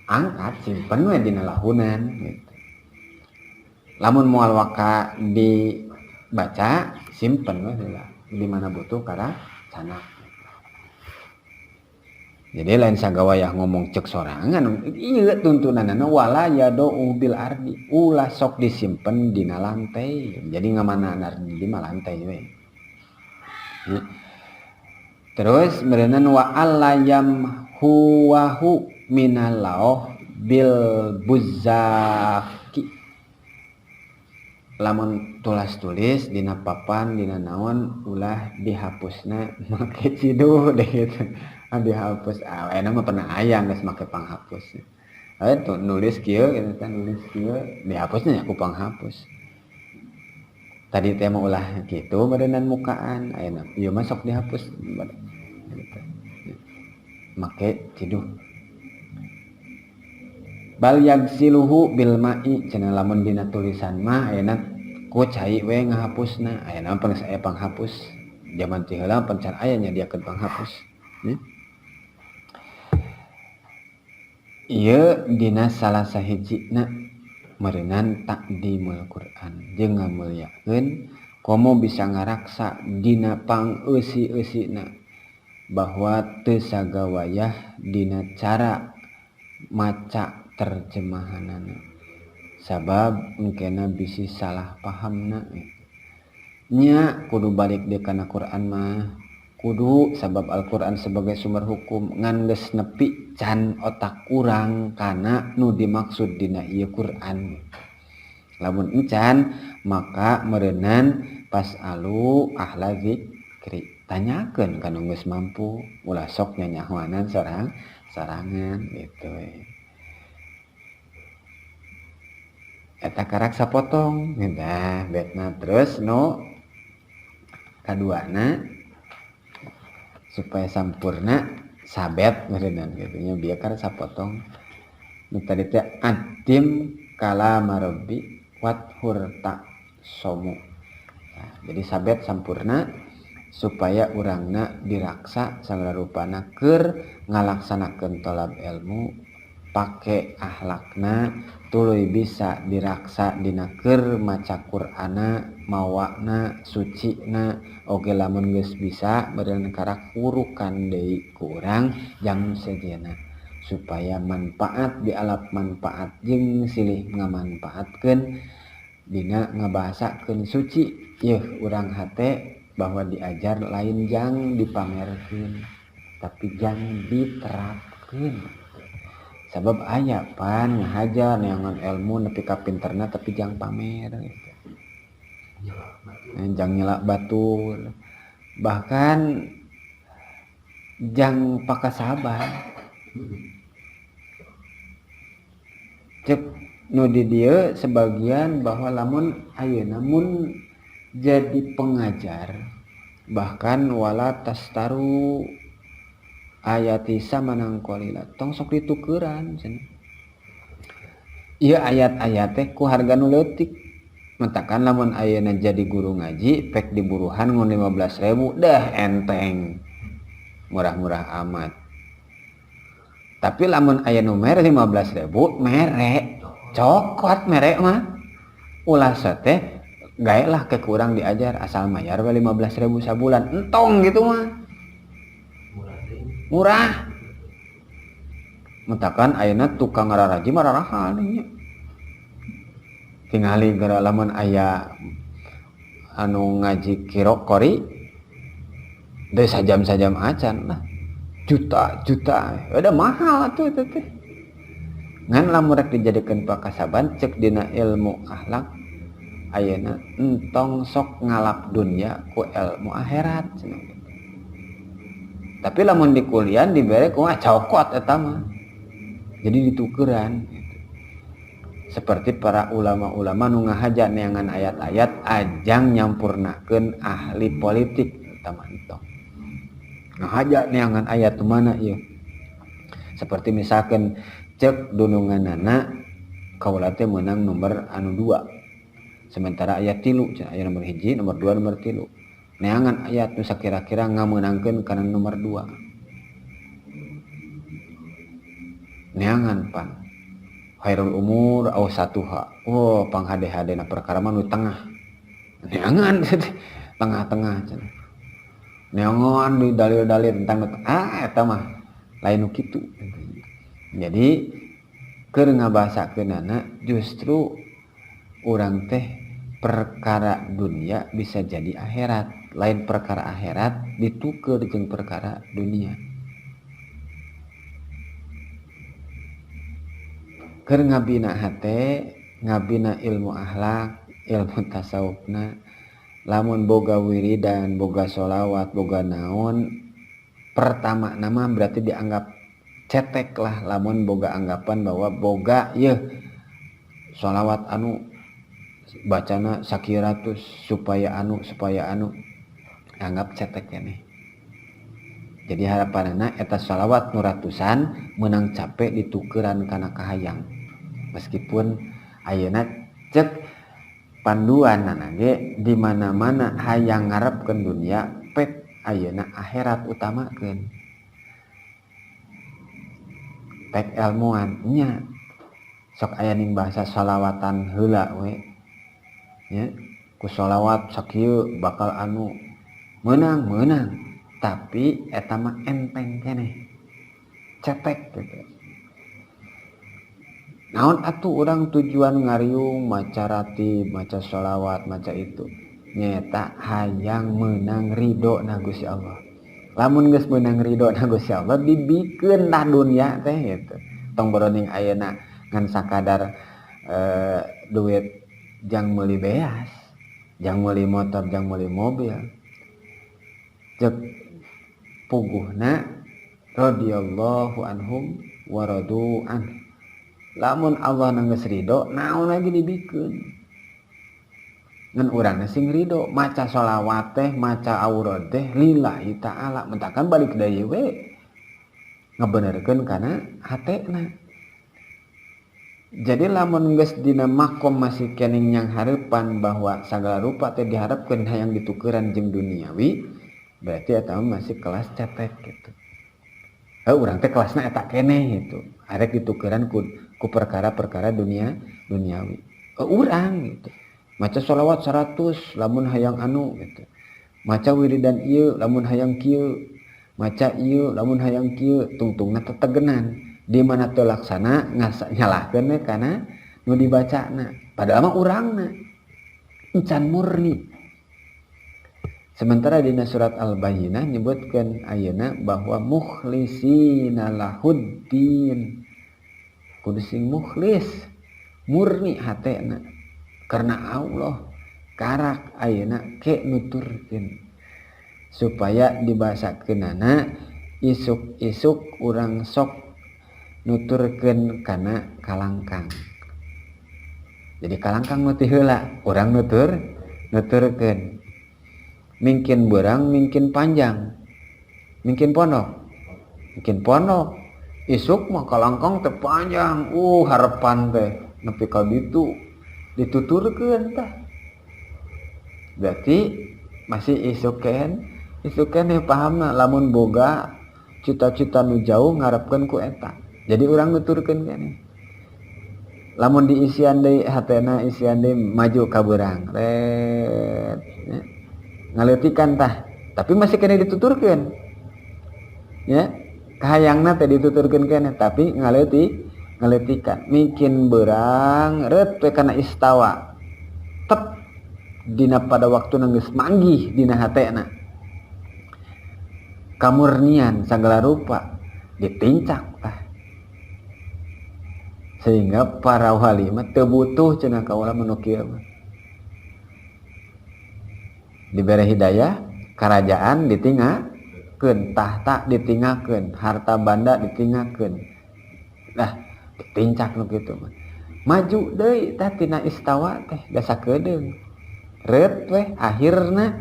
angkat simpen we dina lahunan gitu. Lamun moal waka dibaca simpen we heula di mana butuh karena sana. Jadi lain sagawayah ngomong cek sorangan ieu tuntunanana wala yadau bil ardi ulah sok disimpen dina lantai. Jadi ngamana ardi di lantai we. Ya. Terus meureunan wa allayam huwahu minalauh bil buzzaki. Lamun tulas-tulis dina papan dina naon ulah dihapusna make ciduh deh gitu. Dihapus ayeuna mah pernah aya geus make panghapus. Atuh nulis kieu gitu kan nulis kieu dihapusnya nya ku panghapus. Tadi teh mah ulah kitu badenan mukaan ayeuna ieu mah sok dihapus gitu. Make ciduh. Bal yagsiluhu bil ma'i cenah lamun dina tulisan mah ayeuna ku cai we ngahapusna ayeuna mah geus aya panghapus. Zaman ti heula pan can aya nyadiakeun panghapus. Ieu dina salah sahijina meureunan takdimul Quran jeung ngamulyakeun komo bisa ngaraksa dina pangeusi-eusina bahwa teu sagawayah dina cara maca terjemahanana sabab engkena bisi salah pahamna nya kudu balik deui kana Quran mah kudu sabab Al-Quran sebagai sumber hukum ngan geus nepi can otak urang kana nu dimaksud dina ieu Quran. Lamun encan maka meureunan pasalu ahla zikri tanyakeun kana geus mampu ulah sok nyanyahoanan sorangan gitu we. Eta karak sapotong nah betna terus nu kaduana supaya sampurna sabet meureunnan kitu nya bieu kan sapotong nu tadi teh adim kalama rabbi wathur ta somu. Nah, jadi sabet sampurna supaya urangna diraksa sagala rupana keur ngalaksanakeun tolab ilmu pake akhlakna tuluy bisa diraksa dina keur maca Qur'ana mawana sucina oge lamun geus bisa beureun karak urukan deui ku urang jang sejenna supaya manfaat dialap manfaat jeung silih ngamanfaatkeun dina ngabahasakeun suci yeuh urang hate bahwa diajar lain jang dipamerkeun tapi jang diterapkeun. Sabab aya pan ngahajar neangan ilmu nepi ka pinterna tapi jang pamer gitu. Jang nyelak batur bahkan jang pakasaban. Cek nu di dieu sebagian bahwa lamun ayeuna mun jadi pengajar bahkan wala tastaru ayati samanang qalila tong sok ditukeran cenah. Ieu ayat-ayat teh ku harga nu leutik. Mentakan lamun ayeuna jadi guru ngaji pek diburuhan ngon 15.000 dah enteng. Murah-murah amat. Tapi lamun aya nu mere 15.000 mere cokot mere mah. Ulah teh gae lah ke kurang diajar asal mayar we 15.000 sabulan entong gitu mah. Murah. Mentakan ayeuna tukang ngararaji mararahal nya. Tingali gara lamun aya anu ngaji kirok kori deui sajam-sajam acan lah. Juta-juta udah mahal atuh eta teh. Ngan lamun rek dijadikeun pakasaban cek dina ilmu akhlak ayeuna entong sok ngalap dunya ku ilmu akhirat cenah. Tapi lamun di kuliah dibere kumaha cokot eta mah. Jadi ditukeran gitu. Seperti para ulama-ulama nu ngahaja neangan ayat-ayat ajang nyampurnakeun ahli politik eta mah entong. Ngahaja neangan ayat nu mana ieu. Seperti misalkan cek dununganana kaula teh meunang nomor anu 2. Sementara ayat 3 cenah aya nomor 1, nomor 2, nomor 3. Neangan ayat nu sakira-kira ngameunangkeun kana nomor 2. Neangan pan khairul umur awsatuha. Oh, panghade-hadena perkara mah nu tengah. Neangan tengah-tengah cenah. Neangan di dalil-dalil tentang eta mah lain nu kitu. Jadi keur ngabahasakeunana justru urang teh perkara dunia bisa jadi akhirat, lain perkara akhirat dituker jeung perkara dunia. Keur ngabina hate, ngabina ilmu akhlak, ilmu tasawufna, lamun boga wiridan, boga sholawat, boga naon, pertama nama berarti dianggap cetek lah lamun boga anggapan bahwa boga yeuh sholawat anu bacana sakiratus supaya anu anggap cetek ya nih. Jadi harapanana eta sholawat nu ratusan menang capek ditukeran kana kahayang. Meskipun ayeuna cek panduanana ge di mana-mana hayang ngarepkeun dunia pek ayeuna akhirat utamakeun. Pek ilmuan nya sok aya ning bahasa sholawatan heula we. Nya ku sholawat sakieu bakal anu meunang tapi eta mah enteng keneh cetek gitu. Naon atuh urang tujuan ngariung maca ratib, maca sholawat, maca itu nyaeta hayang meunang ridho na Gusti Allah. Lamun geus meunang ridho na Gusti Allah dibikeun tah dunya teh gitu. Tong boroning ayeuna ngan sakadar duit jang meuli beas, jang meuli motor, jang meuli mobil. Cek puguhna radhiyallahu anhum wa radu an. Lamun Allah geus ridho, naon lagi dibikeun. Ngan urang sing ridho, maca sholawat teh, maca aurad teh lillahi ta'ala, mentakan balik deui we. Ngabenerkeun kana hatena. Jadi lamun geus dina makom masih kening yang hareupan bahwa sagala rupa teh diharapkeun hayang ditukeran jeung duniawi, berarti eta masih kelas cetek gitu. Heuh urang teh kelasna eta keneh gitu. Arek ditukeran ku perkara-perkara duniawi. Urang gitu. Maca sholawat 100 lamun hayang anu gitu. Maca wiridan ieu lamun hayang kieu. Maca ieu lamun hayang kieu, tungtungna tetegenan. Di mana teu laksana nyalahkeun we kana nu dibacana. Padahal mah urangna encan murni. Sementara dina surat Al-Bayyinah nyebutkeun ayeuna bahwa mukhlisina lahuddin. Kudu sing mukhlis, murni hatena karena Allah karak ayeuna ke nuturkeun supaya dibasakeunana isuk-isuk urang sok nuturkeun kana kalangkang. Jadi kalangkang nu ti heula urang nuturkeun. Mingkin beurang, mingkin panjang. Mingkin pondok. Mingkin pondok. Isuk mah kalangkang teh panjang. Harapan teh nepi ka ditu dituturkeun tah. Berarti masih isuk keneh pahamna lamun boga cita-cita nu jauh ngarepkeun ku eta. Jadi urang nuturkeun keneh. Lamun diisian deui hatena isian deui maju ka beurang. Ret ya. Ngaleutikan tah, tapi masih keneh dituturkeun. Ya, kahayangna teh dituturkeun keneh tapi ngaleutikan. Mingkin beurang ret we kana istawa. Tep dina pada waktu geus manggih dina hatena. Kamurnian sagala rupa ditincak tah. Sehingga para wali mah teu butuh cenah kaula mah nu kieu mah. Dibere hidayah, kerajaan ditinggalkeun, tahta ditinggalkeun, harta banda ditinggalkeun. Lah, ditincak nu kitu mah. Maju deui tah tina istawa teh da sakedeung. Reut weh akhirna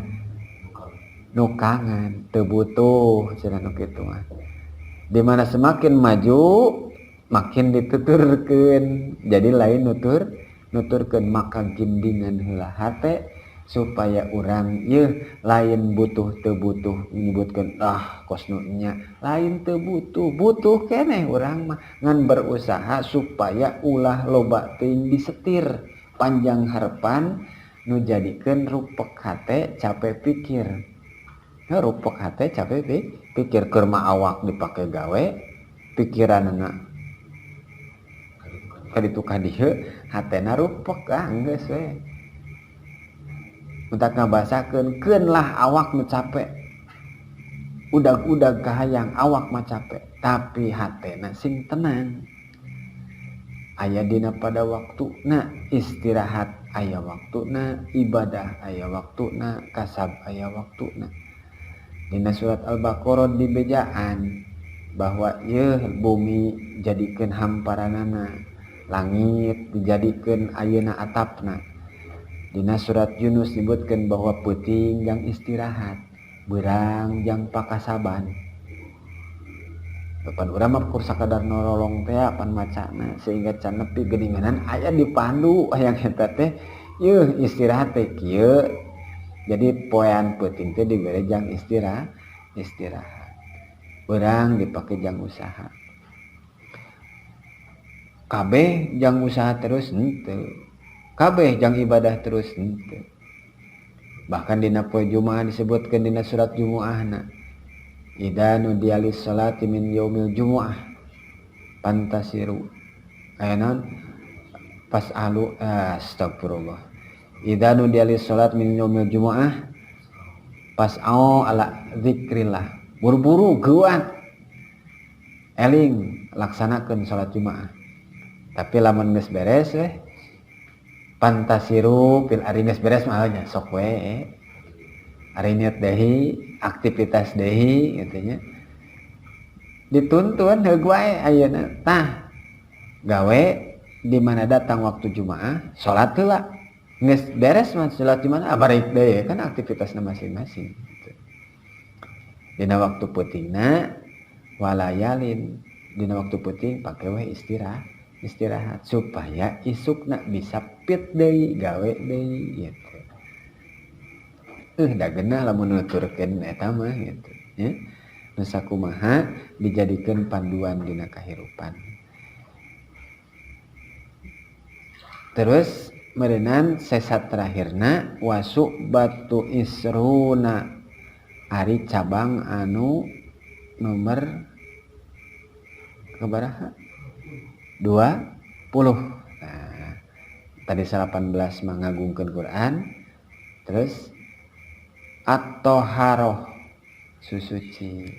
nukangan, teu butuh cenah nu kitu mah. Di mana semakin maju makin dituturkeun. Jadi lain nuturkeun maka gindingan heula hate supaya urang yeuh lain butuh teu butuh menyebutkeun ah kos nu nya lain teu butuh, butuh keneh urang mah ngan berusaha supaya ulah loba teuing disetir panjang harapan nu jadikeun rupek hate capek pikir. Nah, rupek hate capek pikir keur mah awak dipake gawe pikiranna kaditu kadieu hatena rupek ah geus we. Mentak ngabasakeun keun lah awak nu capek. Udag-udag kahayang awak mah capek, tapi hatena sing tenang. Aya dina pada waktuna istirahat aya waktuna, ibadah aya waktuna, kasab aya waktuna. Dina surat Al-Baqarah dibejaan bahwa yeuh bumi jadikeun hamparanana, langit dijadikeun ayeuna atapna. Dina surat Yunus disebutkeun bahwa peuting jang istirahat, beurang jang pakasaban. Depan urang mah kur sakadar nololong teh pan macana sehingga can nepi geuninganan aya dipandu hayang eta teh yeuh istirahat teh kieu. Jadi poean peuting teh dibere jang istirahat. Beurang dipake jang usaha. Kabeh jang usaha terus henteu. Kabeh jang ibadah terus henteu. Bahkan dina poe Jumaah disebutkeun dina surat Jumuahna. Idza nudiya lis salati min yaumil jumuah pantasiru. Aya naon? Fas'alu astagfirullah. Idza nudiya lis salat min yaumil jumuah fas'au ala zikrillah. Buru-buru geuat eling laksanakeun salat Jumaah. Tapi lamun geus beres weh pantasiru fil ari geus beres mah nya sok we. Ari niat deui, aktivitas deui kitu nya. Dituntun heug wae ayeuna. Tah gawe di mana datang waktu Jumaah, salat heula. Geus beres mah salat Jumaah balik deui kan aktivitasna masing-masing gitu. Dina waktu peutingna walayalin, dina waktu peuting pake we istirahat supaya isukna bisa fit deui gawe deui gitu. Da geunah lamun nuturkeun eta mah gitu ya. Nu sakumaha dijadikeun panduan dina kahirupan. Terus meureunan sesat terakhirna wasuk batu isruna ari cabang anu nomor kebaraha 20. Nah, tadi 18 mangagungkeun Quran, terus at-taharoh susuci.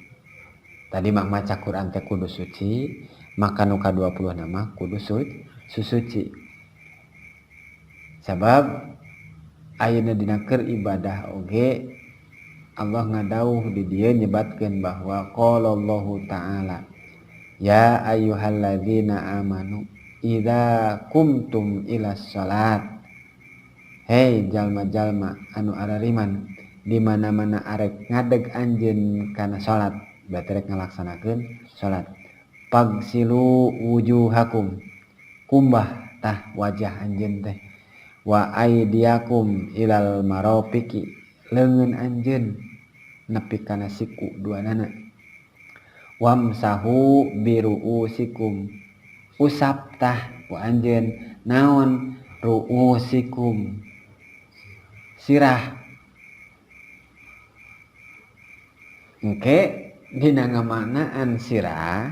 Tadi mah maca Quran teh kudu suci, maka nu ka-20 nama kudu susuci. Sabab ayeuna dina keur ibadah oge Allah ngadauh di dieu nyebatkeun bahwa qala Allahu ta'ala ya ayyuhalladzina amanu idza kumtum ila salat. Hei jalma-jalma anu arariman di mana-mana arek ngadeg anjeun kana salat, berarti rek ngalaksanakeun salat. Pagsilu wujuhakum, kumbah tah wajah anjeun teh, wa aidiakum ilal marafiqi, leungeun anjeun nepi kana siku duanana. Wamsahu biruusikum, usap tah ku anjeun naon ruusikum, sirah. Engke dina ngamaknaan sirah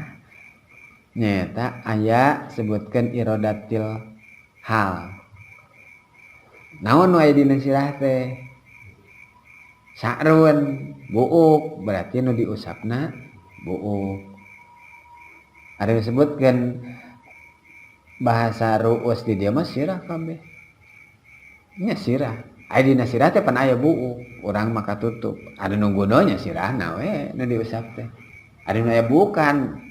nyaeta aya sebutkeun irodatil hal. Naon nu aya dina sirah teh? Sa'run, buuk, berarti nu diusapna buuk. Ada disebutkan bahasa ruus di dia mah sirah kabeh. Nya sirah. Aya dina sirah teh pan aya buuk, urang mah katutup. Ada nu gunanya sirahna we nu diusap teh. Ada nu aya bukan.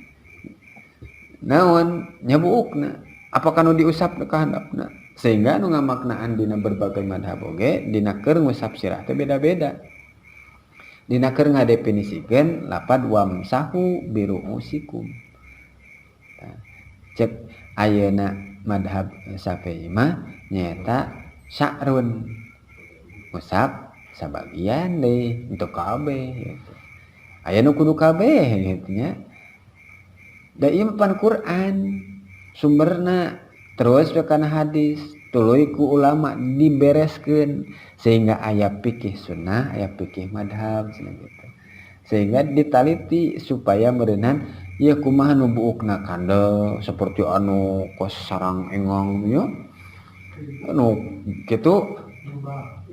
Naon nya buukna? Apakah nu diusap ka handapna? Sehingga nu ngamaknaan dina berbagai madhab oge dina keur ngusap sirah teh beda-beda. Dina keur ngadefinisikeun lapad wamsahu biruusikum. Cek ayeuna madhab Syafi'i mah nyaeta sa'run, ngusap sabagian deui untuk kabeh gitu. Aya nu kudu kabeh gitu nya. Da ieu pan Quran sumberna terus we kana hadis tuluy ku ulama dibereskeun sehingga aya fikih sunnah, aya fikih madhab cenah gitu. Sehingga ditaliti supaya meureunan ieu kumaha nu buukna kandel seperti anu kos sarang engong nya anu kitu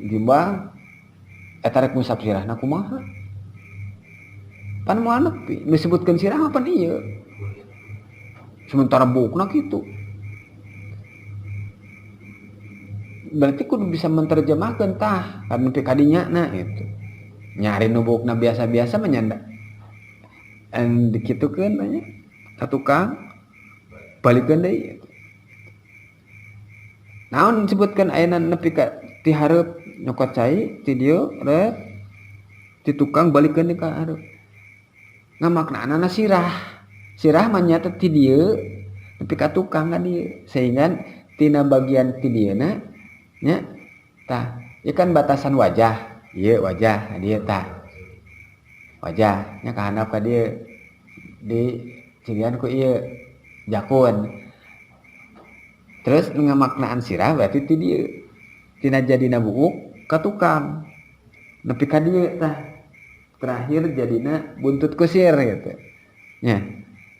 gimbal eta rek ngusap sirahna kumaha? Pan moal nepi disebutkeun sirah mah pan ieu. Sementara buukna kitu. Berarti kudu bisa menerjemahkeun tah kan nepi ka dinya na gitu. Nyari nu buukna biasa-biasa mah nyanda. En dikitukeun nya ka tukang balikeun deui. Naon disebutkeun ayeuna nepi ka ti hareup nyokot cai ti dieu ret ti tukang balikeun deui ka hareup. Ngamaknaanana sirah. Sirah mah nyata ti dieu nepi ka tukang ka dieu. Sehingga tina bagian ti dieuna nya tah ieu kan batasan wajah, ieu wajah dieu tah. Wajah nya ka handap ka dieu di cirian ku ieu jakun. Terus ngamaknaan sirah berarti ti dieu. Tina jadina buuk ka tukang. Nepi ka dieu tah. Terakhir jadina buntut kusir gitu. Nya.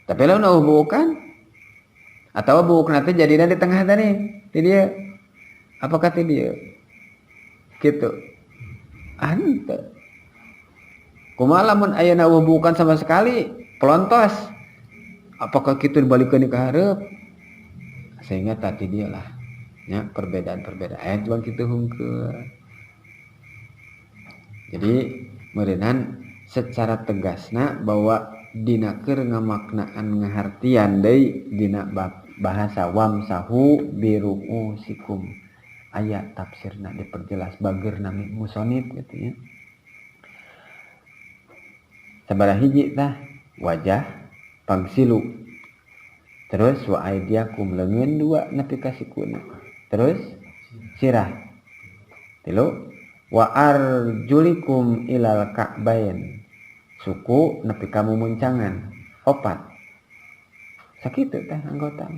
Tapi lamun eueuh buukan atawa buukna teh jadina di tengah tadi, ti dieu. Apakah ti dieu? Gitu. Henteu. Kumaha lamun ayeuna eueuh buukan sama sekali, pelontos. Apakah kitu dibalikeun ka hareup? Sehingga tadi dia lah nya perbedaan-perbedaan aya cuma kitu hungkeul. Jadi meureunnan secara tegasna bahwa dina keur ngamaknaan ngahartian deui dina bahasa wamsahu biruusikum aya tafsirna diperjelas bageurna musonib gitu ya. Sabaraha hiji tah wajah pangsilu, terus wa aidiakum leungeun dua nepi ka sikuna, terus sirah tilu, wa arjulikum ilal ka'bain suku nepi ka mumuncangan opat. Sakitu teh anggota.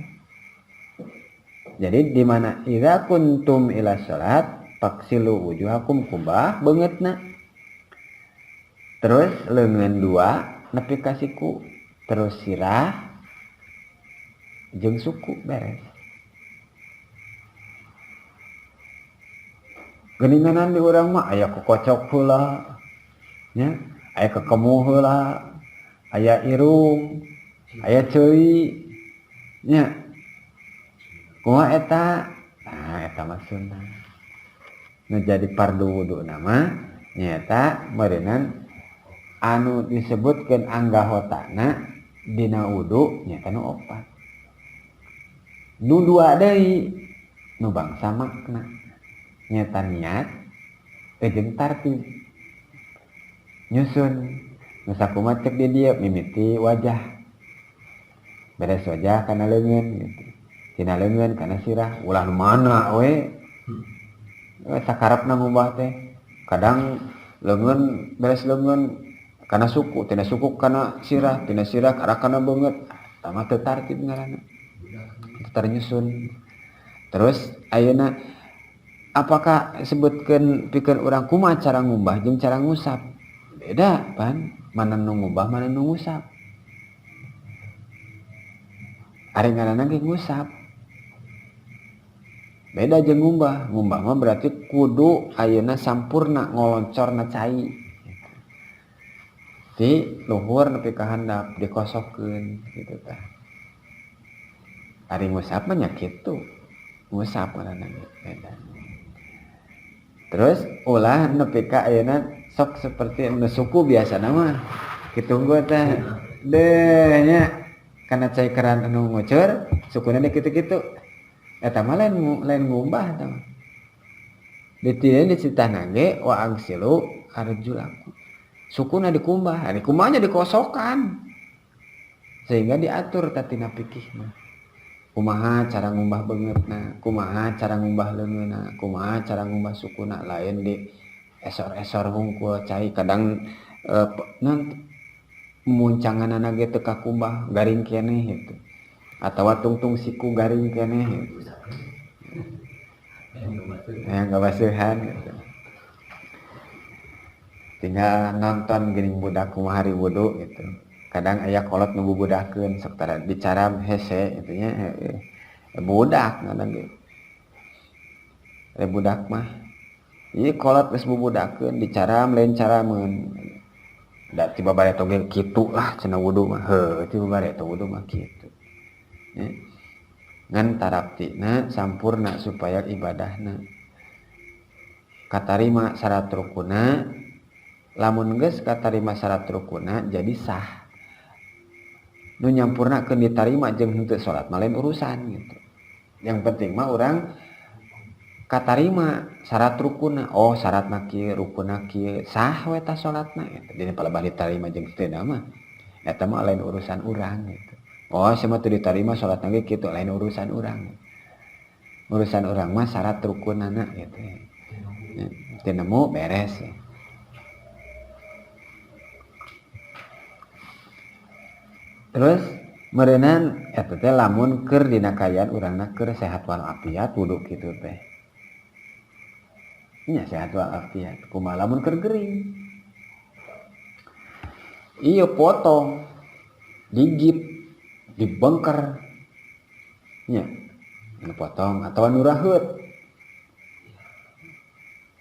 Jadi di mana idza kuntum ila salat faksilu wujuhakum kubah beungeutna, terus leungeun dua nepi ka siku, terus sirah jeung suku beres. Geuninganan di urang mah aya kokocok heula nya, aya kekemuh heula, aya irung, aya ceuli nya. Kumaha eta? Nah, eta mah sunnah. Nu jadi fardu wudu mah nyaeta meureunan anu disebutkeun anggahotana dina wudu nyaeta nu opat. Nu dua deui nu bangsa makna nyata niat jeung tartib nyusun. Nu sakumaha cek di dieu mimiti wajah, beres wajah kana leungeun gitu, tina leungeun kana sirah, ulah nu mana we sakarepna ngubah teh. Kadang leungeun beres leungeun kana suku, tina suku kana sirah, tina sirah kana beungeut, tah mah teu tartib ngaranna, teu ternyusun. Terus ayeuna apakah sebutkeun pikeun urang kumaha cara ngumbah jeung cara ngusap beda pan, mana nu ngubah mana nu ngusap. Ari ngaranna ge ngusap beda jeung ngumbah. Ngumbah mah berarti kudu ayeuna sampurna ngoloncorna cai di luhur nepi ka handap dikosokkeun gitu tah. Ari ngusap mah nya kitu, ngusap ngaranna ge beda. Terus ulah nepi ka ayeuna sok seperti nu suku biasana mah kitu unggul teh deh nya kana cai keran anu ngucur sukuna di kitu-kitu. Eta mah lain ngumbah eta mah. Di dieu dicitahna ge wa agsilu arjulakum. Sukuna dikumbah, ari kumbahnya dikosokan. Sehingga diatur tatina fikih mah. Kumaha cara ngumbah beungeutna, kumaha cara ngumbah leungeunna, kumaha cara ngumbah sukuna, lain di esor-esor hungkul cai kadang non muncanganana ge teu kakumbah garing keneh gitu. Atawa tungtung siku garing keneh gitu. Ya ngabaseuhan gitu. Tinggal nonton geuning budak kumaha hari wudu gitu. Kadang aya kolot nu bubudakeun sok tara dicaram hese gitu nya, budak ngaran ge. Budak mah ieu kolot geus bubudakeun dicaram lain carameun. Da tiba bareto ge kitu lah cenah wudu mah. Heuh tiba bareto wudu mah kitu. Ya. Ngan taraptina sampurna supaya ibadahna katarima syarat rukuna. Lamun geus katarima syarat rukuna jadi sah. Nu nyampurnakeun ditarima jeung henteu salat mah lain urusan gitu. Yang penting mah urang katarima syarat rukuna. Oh syaratna kieu, rukunna kieu, sah we tah salatna gitu. Jadi palebah ditarima jeung teu mah eta mah lain urusan urang gitu. Oh sia mah teu ditarima salatna ge kitu, lain urusan urang. Urusan urang mah syarat rukunana gitu. Ya, teu nemu beres ya. Terus meureunan eta teh lamun keur dina kaayaan urangna keur sehat walafiat wudu kitu teh. Nya sehat walafiat kumaha lamun keur gering. Ieu potong, digigit, dibengker. Nya, nu potong atawa nu raheut.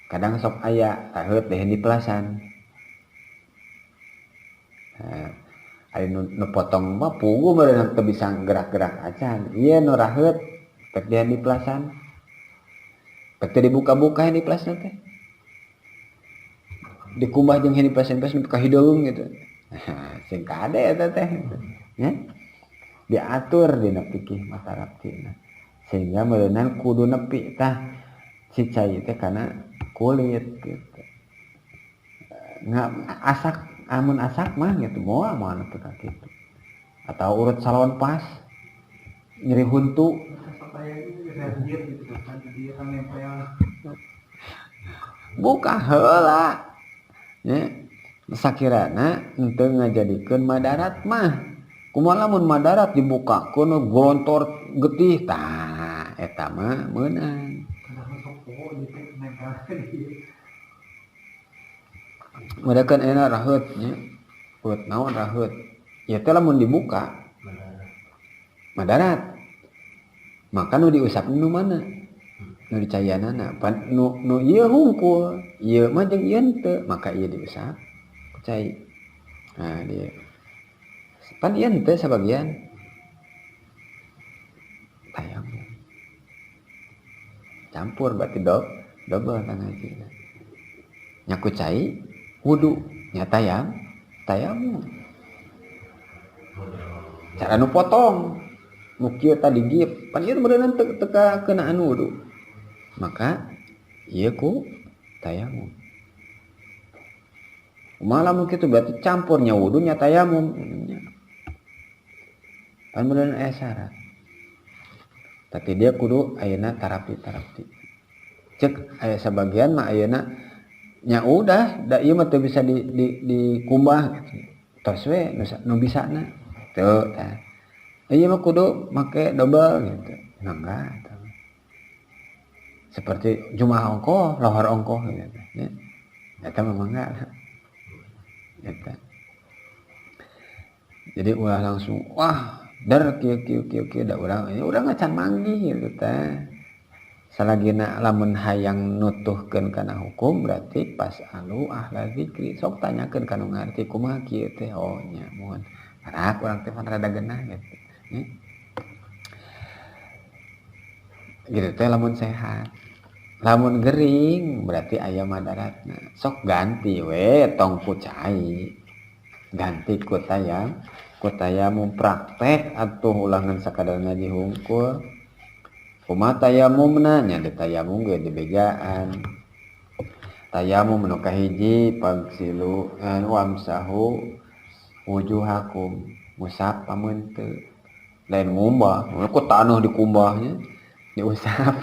Kadang sok aya raheut deh di pelasan. Nah, ari nu potong mah puguh meureun teu bisa gerak-gerak acan. Ieu nu raheut pek dia di pelasan. Pek teu dibuka-buka di pelasan teh. Dikumbah jeung di pelasan pas nepi ka hideung gitu. Nah, sing kade eta teh. Nya. Diatur dina fikih mah taraptina. Sehingga meureunan kudu nepi tah si cai teh kana kulit gitu. Nggak asak amun asak mah gitu moal moal nepi ka kitu. Atau urut salon pas nyeri huntu. Buka heula. Nya sakirana henteu ngajadikeun madarat mah. Kumaha lamun madarat dibukakeun gontor getih tah eta mah meunang. Mudakan enak raheut nya. Urut naon raheut? Ya teh lamun dibuka madarat. Maka nu diusap nu mana? Nu dicayanana. Pan nu ieu hungkul, ieu mah jeung ieu henteu, maka ieu diusap ku cai. Nah, dia. Pan ieu henteu sabagian. Tayang. Campur berarti double tangajina. Nya ku cai wudu nya tayamum. Cara nu potong. Nu kieu tadi gip, pan ieu meureunna teu teu kenaan wudu. Maka ieu ku tayamum. Kumaha lamun kitu berarti campurnya wudu nya tayamum. Pan meureun aya syarat. Tapi dia kudu ayeuna tarapi-tarapi. Cek aya sabagian mah ayeuna nya udah da ieu mah teu bisa dikumbah gitu. Tos we nu bisana. Teu tah. Ieu mah kudu make double gitu. Mangga eta mah. Seperti Jumaah ongkoh, lohor ongkoh gitu nya. Eta mah mangga. Eta. Jadi ulah langsung wah dar kieu kieu kieu kieu da urang ya urang can manggih gitu teh. Salagina lamun hayang nutuhkeun kana hukum berarti fasalu ahla dzikri, sok tanyakeun ka nu ngarti kumaha kieu teh, oh nya muhun parak urang teh pan rada geunah gitu nya. Gitu teh lamun sehat. Lamun gering berarti aya madaratna. Sok ganti we tong ku cai. Ganti ku tayamum praktek atuh ulangan sakadar ngaji hungkul. Kumaha tayamumna nya ditayamum ge dibejaan. Tayamum nu kahiji pagsilu wamsahu wujuhakum, ngusap pameunteut. Lain ngumbah, ku taneuh dikumbahnya diusap.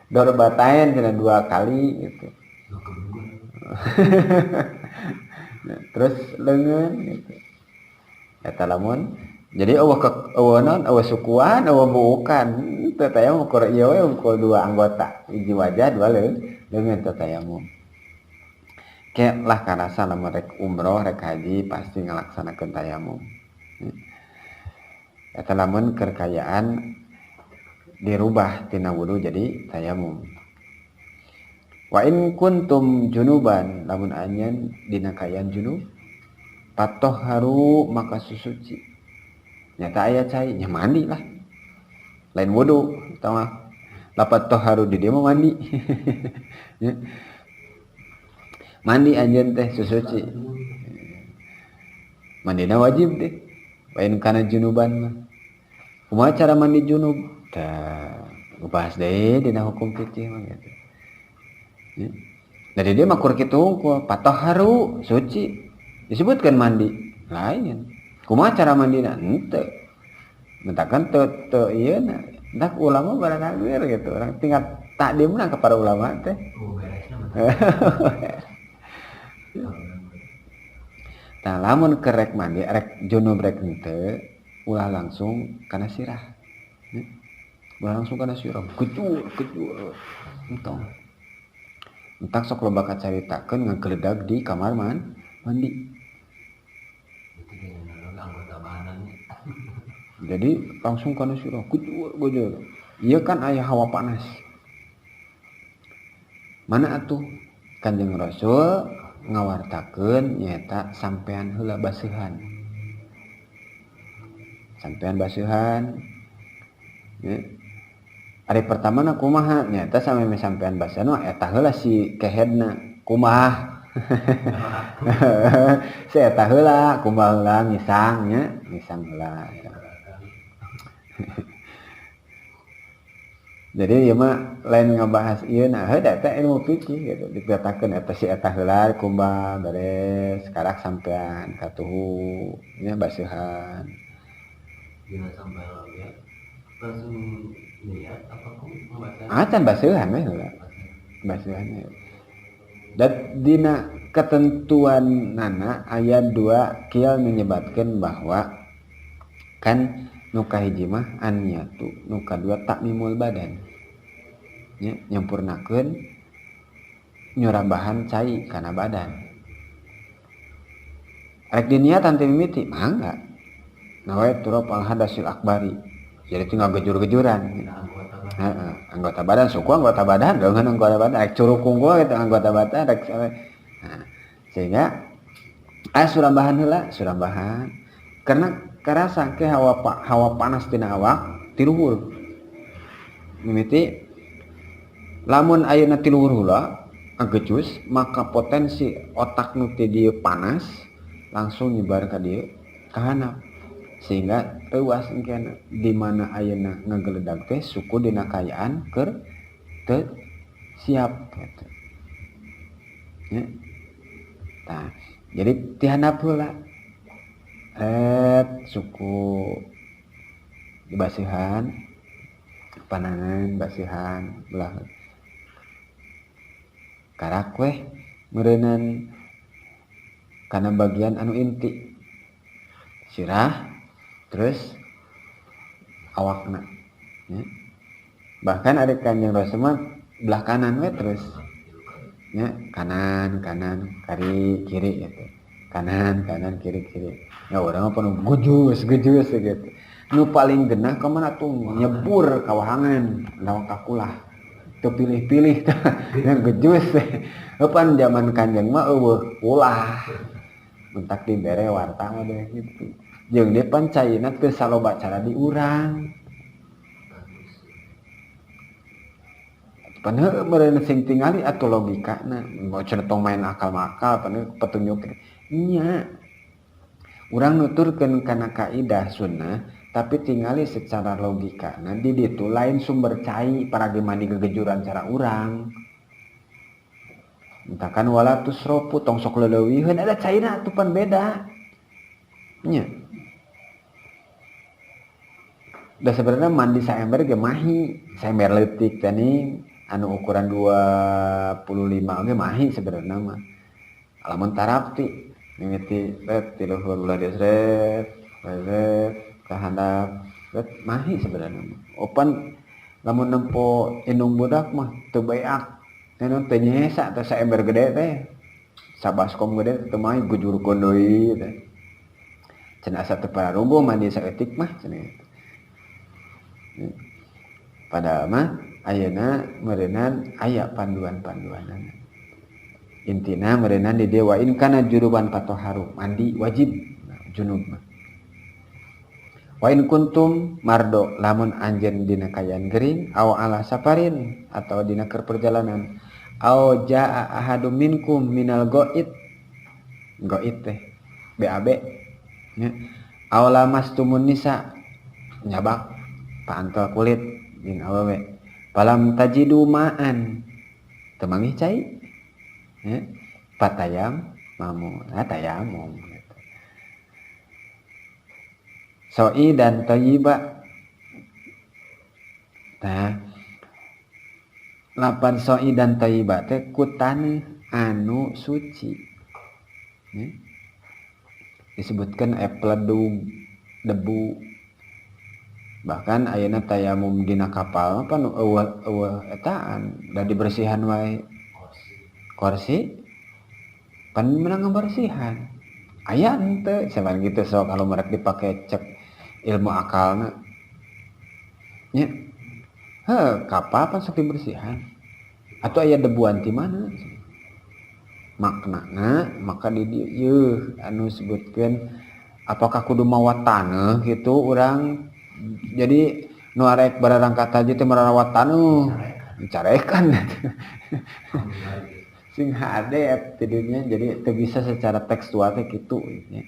Dorbatain cenah 2 kali gitu. Terus leungeun gitu. Eta lamun jadi eueuh eueuh naon eueuh sukuan eueuh buukan teu tayamum ukur ieu we ukur 2 anggota, hiji wajah 2 leungeun teu tayamum. Ke lah karasa lamun rek umroh rek haji pasti ngalaksanakeun tayamum. Eta lamun keur kaayaan dirubah tina wudu jadi tayamum. Wa in kuntum junuban lamun anjeun dina kaayaan junub patoharu maka susuci. Nyata aya cai nya mandi lah. Lain wudu eta mah. Lapat toharu di dieu mah mandi. Mandi anjeun teh susuci. Mandina wajib deh. Wa in kana junuban mah. Kumaha cara mandi junub? Tah, bahas deui dina hukum fikih mah gitu. Ya. Dari dia mah kur kitu hungkul, patoharu suci. Disebutkan mandi lain. Kumaha cara mandina? Henteu. Mentakan teu teu ieu na. Entak ulama barang gitu. Orang tinggal takdimna ka para ulama teh. Oh, beresna mah. Tah lamun keur rek mandi, rek junub rek henteu, ulah langsung kana sirah. Ya. Ulah langsung kana sirah, gejur gejur. Entong. Entak sok loba kacaritakeun ngageledag di kamar mandi. Jadi langsung kana sirah, gejur gejur. Ieu kan aya hawa panas. Mana atuh Kanjeng Rasul ngawartakeun nyaeta sampean heula baseuhan. Sampean baseuhan. Ya. Ari pertamana kumaha nyaeta sameme sampean baseuhan mah eta heula si kehedna kumaha. Si eta heula kumaha heula ngisang nya, ngisang heula. Jadi ieu mah lain ngabahas ieu nah heuh eta ilmu fikih gitu dipetakeun eta si eta heula kumaha beres karak sampean katuhu nya baseuhan. Dina sampean ya langsung niat apa kumaha? Acan baseuhan we heula. Baseuhan we. Dan dina ketentuan nana ayat 2 kial menyebabkan bahwa kan nu kahiji mah an-niyatu, nu kadua takmimul badan. Nya nyampurnakeun nyurabahan cai kana badan. Rek diniatan teh mimiti mangga. Nawa turab al hadasil akbari. Jadi tinggal gejur-gejuran. Heeh, anggota badan suku anggota badan, dengan anggota badan rek curug unggul gitu anggota badan rek. Nah, sehingga surambahan heula, surambahan. Karena karasa ke hawa panas tina awak ti luhur. Mimiti lamun ayeuna ti luhur heula agejus maka potensi otak nu ti dieu panas langsung nyebar ka dieu ka handap. Sehingga reuas engkena di mana ayeuna ngageledag teh suku dina kaayaan keur teu siap gitu. Ya. Tah, jadi ti handap heula suku dibasihan panangan basihan belah karak weh meureunan kana bagian anu inti sirah terus awakna ya. Bahkan ada Kanjeng Rasul mah belah kanan we terus ya, kanan kanan kiri kiri gitu, kanan kanan kiri kiri ya. Urang mah penuh gujus gujus gitu. Nu paling genah kemana tuh nyebur kawahangan lawan kakulah teu pilih-pilih ya gejus. Pan zaman Kanjeng mah eueuh ulah mentak dibere warta mah deh gitu. Jeung dia pan caina teu saloba cara di urang. Pan heueuh meureun sing tingali atuh logikana, mau cenah tong main akal-makal pan petunjuk nya. Urang nuturkeun kana kaidah sunnah tapi tingali secara logika. Nah di ditu lain sumber cai paragi mandi gegejuran cara urang. Entakan wala tusrofu tong sok leuweuheun ada caina atuh pan beda. Nya. Da sebenarnya mandi saember ge mahi, saember leutik teh ning anu ukuran 25 ge mahi sebenarnya mah. Lamun tarapti mimiti ret ti luhur ulah dieu sret, ret ka handap, ret mahi sebenarnya mah. Opan lamun nempo indung budak mah teu beak. Teh teu nyesa teh saember gede teh. Sabaskom gede teu mahi gujurkeun deui teh. Cenah asa teu pararuguh mandi saeutik mah cenah. Padahal mah ayeuna meureunnan aya panduan-panduanana. Intina meureunnan di dieu wa in kana junuban patoharu, mandi wajib junub mah. Wa in kuntum mardo lamun anjeun dina kaayaan gering aw ala safarin atau dina keur perjalanan aw jaa ahadum minkum minal ghaid, ghaid teh BAB nya, aw lamastumun nisa nyabak paantel kulit jeung awewe palam tajidu ma'an teu manggih cai ya patayam mamu nah tayamum gitu. Soi dan thayyiba. Nah lapan soi dan thayyiba teh ku taneuh anu suci ya. Disebutkan pledug debu. Bahkan ayeuna tayamum dina kapal apa nu eueuh eueuh etaan da dibersihan wae kursi pan menang ngabersihan aya henteu saban gitu sok kalau merek dipake cek ilmu akalna nya heuh kapal pan sok dibersihan atau aya debuan ti mana maknana maka di dieu yeuh anu sebutkeun apakah kudu mawa taneuh gitu urang. Jadi nu arek bararangkat haji teh marawat taneuh carekan sing hade tidinya. Jadi teu bisa secara tekstual teh kitu nya.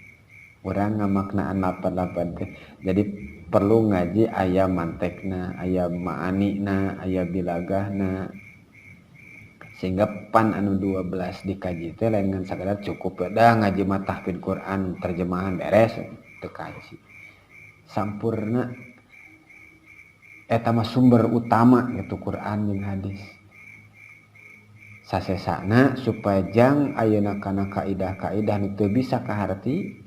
Urang ngamaknaan lapan-lapan teh. Jadi perlu ngaji aya mantekna, aya maanina, aya bilagahna. Sehingga pan anu 12 dikaji teh lain ngan sakadar cukup dah ngaji mah tahfidz Quran terjemahan beres teu kaji. Sampurna eta mah sumber utama gitu Quran jeung hadis. Sasesana supaya jang ayeuna kana kaidah-kaidah nu teu bisa kaharti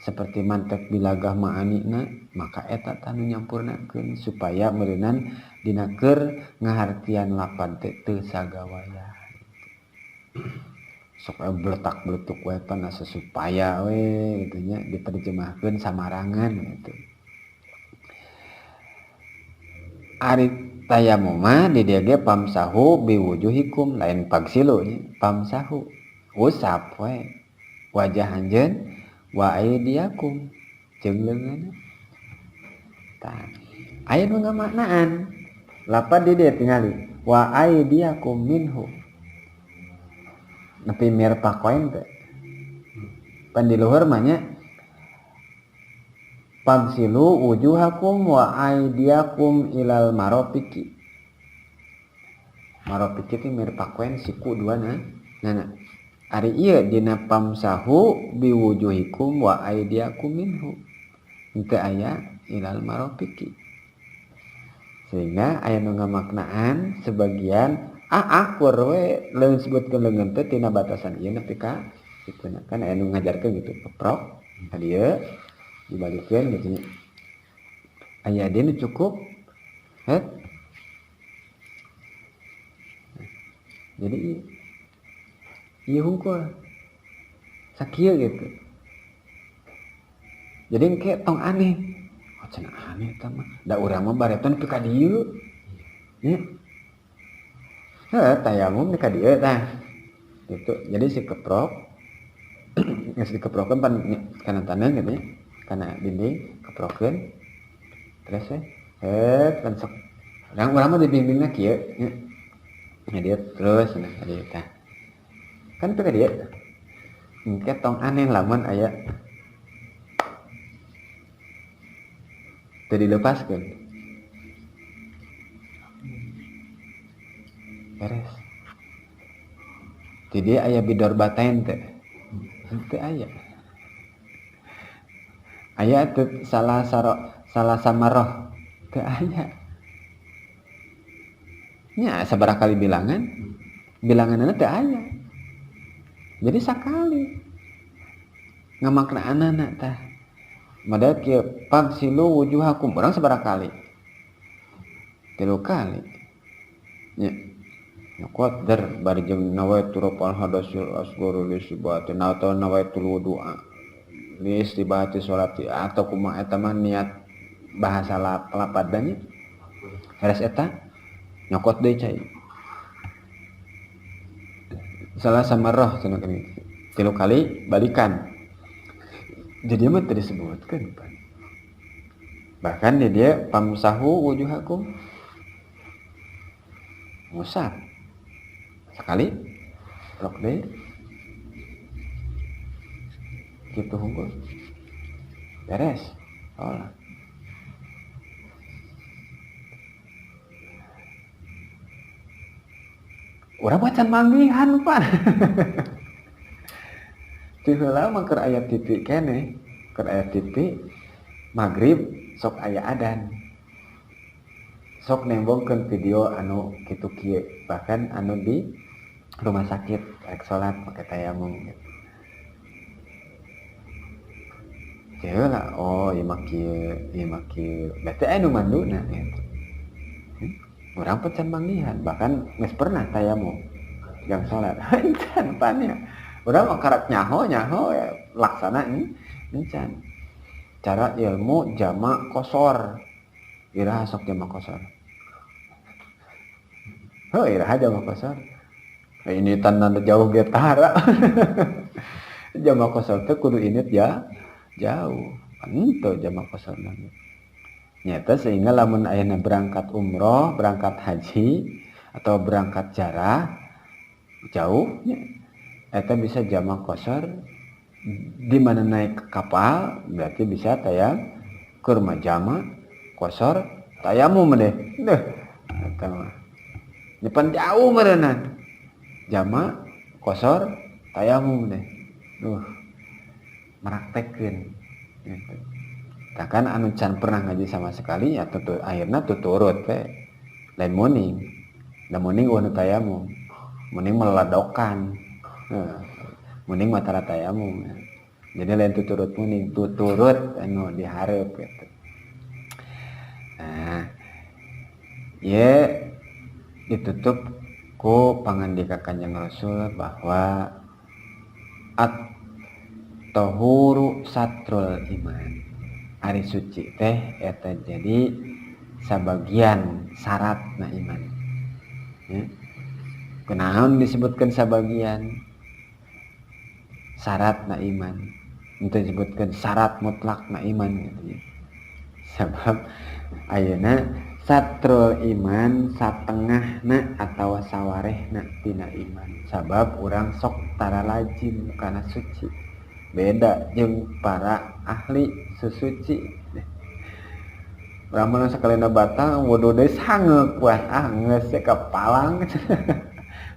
seperti mantek bilagah maanina maka eta tah nu nyampurnakeun supaya meureunan dina keur ngahartian lapan teh teu sagawayah. Sok aya bletak-bletuk we pan asa supaya we gitu nya diterjemahkeun samarangan gitu. Ari tayamum mah di dieu ge pamsahu biwujuhikum lain pagsilu nya pamsahu usap we wajah anjeun wa aidiakum jeung leungeunna. Tah aya nu ngamaknaan lapan di dieu tingali wa aidiakum minhu nepi mirpakoin teh pan di luhur mah nya Fagsilu wujuhakum wa aydiyakum ilal marofiqi. Marofiqi teh mirpakwen siku dua nah. Nah, ari ieu dina pamsahu biwujuhikum wa aydiyakum minhu. Henteu aya ilal marofiqi. Sehingga aya nu ngamaknaan sebagian akur we leung sebutkeun leungeun teh tina batasan ieu nepi ka sikuna. Kan aya nu ngajarkeun gitu, keprok ka dieu dibalikeun gitu nya. Aya deui nu cukup het. Jadi ieu hungkul sakieu gitu. Jadi engke tong aneh. Oh cenah aneh eta mah. Da urang mah bareton nepi ka dieu. Nya. Heuh tayamum nepi ka dieu tah. Gitu. Jadi si keprok geus dikeprokeun pan kana taneuh gitu nya. Kana dinding keprokeun. Terus we heuh pan sok. Urang mah dibimbingna kieu nya. Nya dia terus nah ka dieu tah. Kan teu ka dieu. Engke tong aneh lamun aya teu dilepaskeun. Beres. Jadi aya bidor batain teh. Teu aya. Aya teu salah saro, salah samaroh teu aya. Nya sabaraha kali bilangan? Bilanganna teu aya. Jadi sakali ngamaknaanana tah. Mada kieu fagsilu wujuhakum urang sabaraha kali? 3 kali. Nya. Nyokot der bari jeung nawaitu rafal hadasil asgharu li sibati atau nawaitul wudu'a li istibati sholati atau kumaha eta mah niat bahasa lapadanya. Beres eta nyokot deui cai. Salah samarrah cenah kene. 3 kali balikan. Jadi mah teu disebutkeun pan. Bahkan di dia pamsahu wujuhakum ngusap sekali rok deui kitu hungkul beres. Oh. Urang mah can manggihan pan. Ti heula mah keur aya TV keneh, keur aya TV magrib sok aya adan. Sok nembongkeun video anu kitu kieu, bahkan anu di rumah sakit rek salat make tayamum gitu. Ti heula oh ieu mah kieu, ieu mah kieu. Berarti aya nu manduna gitu. Urang pun can manggihan, bahkan geus pernah tayamum jam salat. Can pan ya. Urang mah karek nyaho ya laksana encan. Cara ilmu jamak kosor. Iraha sok jamak kosor. Heuh iraha jamak kosor. Nah, ini tanda jauh ge tara. Jamak kosor teh kudu init ya jauh. Henteu jamak kosor mah. Nyata sehingga lamun ayeuna berangkat umroh, berangkat haji atau berangkat jarah jauh nya eta bisa jamak kosor di mana naik kapal berarti bisa tayam kurma jamak kosor tayamum deh. Deh eta mah. Nyepan jauh meureunna. Jamak kosor tayamum deh. Duh. Meraktekeun gitu. Tah kan anu can pernah ngaji sama sekali ya tutur akhirna tuturut we. Lain muning. Da muning eueuh nu tayamum. Muning meledokan. Heuh. Muning mah tara tayamum. Jadi lain tuturut muning, tuturut anu dihareup gitu. Nah, ieu ditutup ku pangandika Kanjeng Rasul bahwa at-tahuru satrul iman. Ari suci teh eta jadi sabagian syaratna iman. Ya. Kunaon disebutkan sabagian syaratna iman? Untuk disebutkan syarat mutlakna iman gitu ya. Sebab ayeuna satrul iman satengahna atawa sawarehna tina iman. Sabab urang sok tara lazim kana suci. Beda jeung para ahli susuci. Urang mah sakalina batal wudu deui sangeuk wah ah geus kapalang.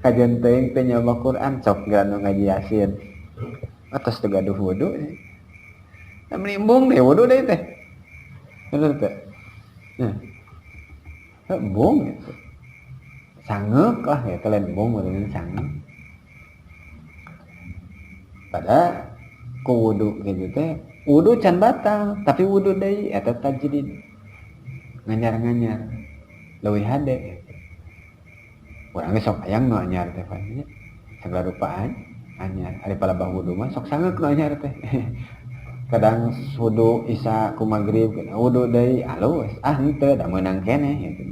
Kajian teuing teh nyoba Quran sok geura nu ngaji Yasin. Atos teu gaduh wudu. Nah, menimbung deh wudu deui teh. Bener teh? Nah. Embung gitu. Sangeuk lah ya lain embung meureun sangeuk. Pada ku wudu gitu teh, wudu can batal, tapi wudu deui eta tajdid. Nganyar-nganyar leuwih hade gitu. Urang ge sok hayang nu anyar teh pan nya. Sagala rupaan anyar. Ari palebah wudu mah sok sangeuk nu anyar teh. Kadang wudu isya ku magrib wudu deui alus ah henteu da meunang keneh gitu.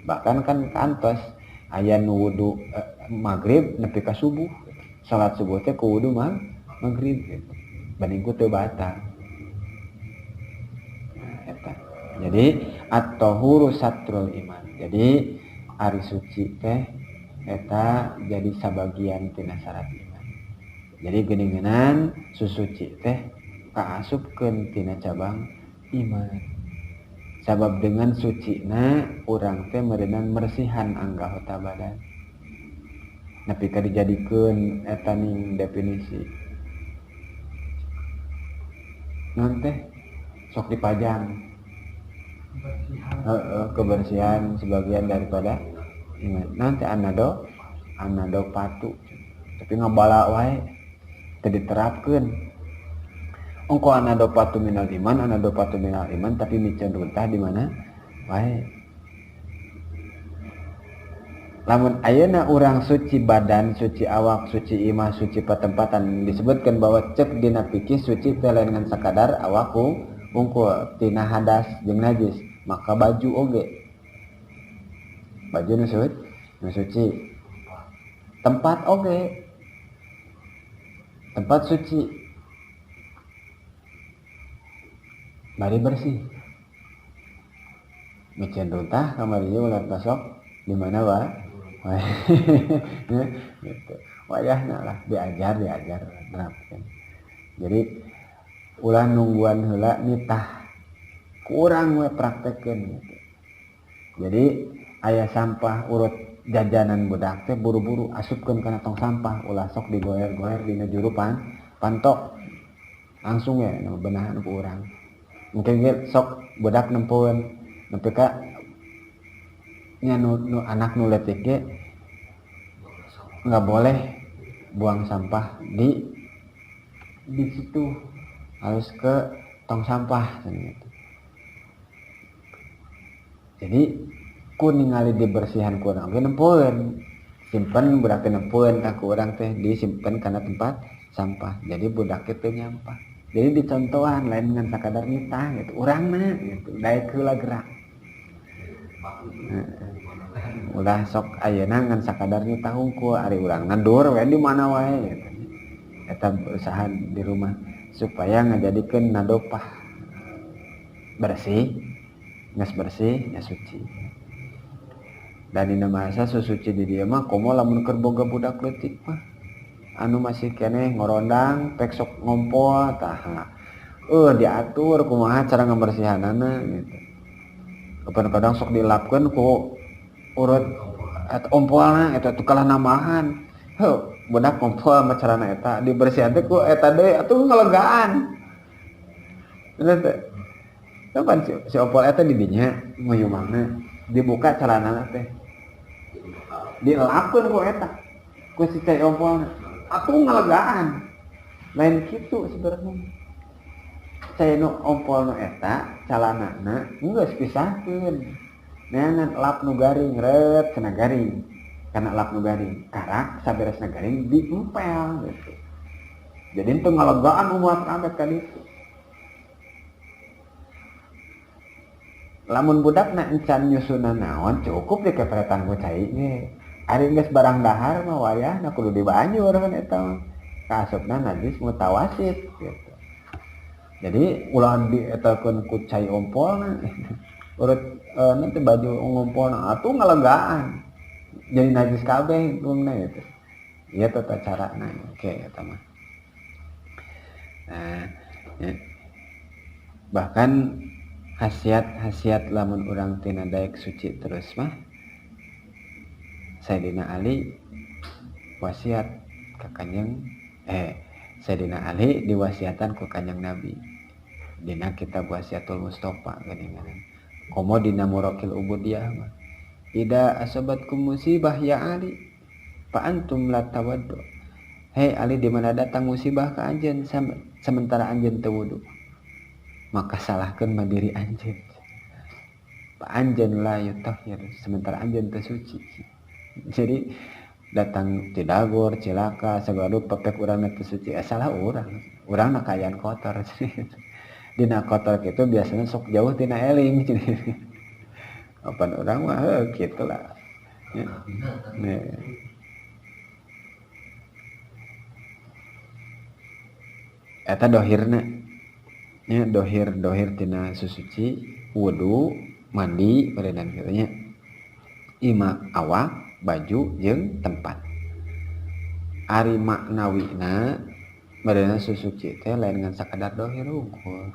Bahkan kan kantos aya nu wudu magrib nepi ka subuh. Salat subuh teh ku wudu mah magrib gitu. Banding ku teu batal. Nah, eta. Jadi at-tahuru satrul iman. Jadi ari suci teh eta jadi sabagian tina syarat iman. Jadi geuningan susuci teh kaasupkeun tina cabang iman. Sabab dengan sucina urang teh meureunan mersihan anggota badan. Nepi ka dijadikeun eta ning definisi. Naon teh sok dipajang. Kebersihan sebagian daripada iman. Nanti anado patu. Tapi ngabala wae teu diterapkeun. Ongko anado patu minal iman, anado patu minal iman tapi miceun runtah di mana wae. Lamun ayeuna urang suci badan, suci awak, suci imah, suci patempatan disebutkan bahwa cek dina fikih suci teh lain ngan sakadar awak unggul tina hadas jeung najis, maka baju oge. Baju nu suci. Tempat oge. Tempat suci. Bari bersih. Miceun runtah kamari ieu ulah pasok di mana wa? Gitu. Wayahna lah diajar nerapkeun. Jadi ulah nungguan heula nitah kurang we praktekkeun gitu. Jadi aya sampah urut jajanan budak teh buru-buru asupkeun kana tong sampah ulah sok digoer-goer dina juru pantok. Langsung ya nu benahan ku urang. Mungkin ge sok budak nempoeun nepi ka nya nu anak nu leutik ge nggak boleh buang sampah di situ, harus ke tong sampah gitu. Jadi ku ningali dibersihan ku urang oge nempoeun, simpen budak teh nempoeun ka ku urang teh disimpen kana tempat sampah. Jadi budak teh nyampah. Jadi dicontohan lain dengan sakadar nitah gitu. Urangna gitu, daek heula gerak. Ulah sok ayeuna ngan sakadar nitah hungkul ari urang ngedur we di mana wae gitu. Eta berusaha di rumah supaya ngajadikeun nadopah bersih, geus bersih, nya suci. Dan dina bahasa susuci di dieu mah komo lamun keur boga budak leutik mah anu masih keneh ngorondang pek sok ngompol tah. Diatur kumaha cara ngabersihanana gitu. Kadang-kadang sok dilapkeun ku urut eta ompolna eta tuh kalah namahan. Heuh, budak ngompol mah carana eta dibersihan teh ku eta deui atuh ngalegaan. Bener teh? Kapan si ompol eta di dinya nguyumangna dibuka celanana teh. Dilapkeun ku eta ku si cai ompolna. Atuh ngalegaan. Lain kitu sebenarnya. Cai nu ompol nu eta calanana geus pisahkeun. Neangan lap nu garing ret cenah garing. Karena lap nu garing karak saberesna garing diempel gitu. Jadi teu ngalegaan umat amet ka ditu. Lamun budakna encan nyusunan naon cukup dikepretan ku cai ge. Ari geus barang dahar mah wayahna kudu dibanjur kan eta mah. Kaasupna najis mutawasit gitu. Jadi ulah dietakeun ku cai ompolna. Urut nanti baju ngompolna atuh ngalegaan. Jadi najis kabeh hungna gitu. Ieu tata carana oke eta mah. Nah, ya. Bahkan Khasiat-khasiat lamun urang tina daek suci terus mah Sayyidina Ali wasiat ka Kanjeng Sayyidina Ali diwasiatan ku Kanjeng Nabi dina kitab Wasiatul Mustafa geuningan komo dina Muraqil Ubudiyah mah ida asobatkum musibah ya Ali fa antum la tawaddu. Hei Ali, di mana datang musibah ka anjeun sementara anjeun teu wudu, maka salahkeun mah diri anjeun. Fa anjeun la yutahhir, sementara anjeun teu suci. Jadi datang tidagor cilaka segala rupa pek urang teu suci, salah urang. Urang na kaayaan kotor. Dina kotor kitu biasanya sok jauh tina eling. Apan urang mah heuh kitu lah. Ya. Nih. Eta dohirna nya, dohir tina susuci, wudu, mandi barenan kitu nya. Ima awak, baju jeung tempat. Ari maknawina barenan susuci teh lain ngan sakadar dohir hungkul.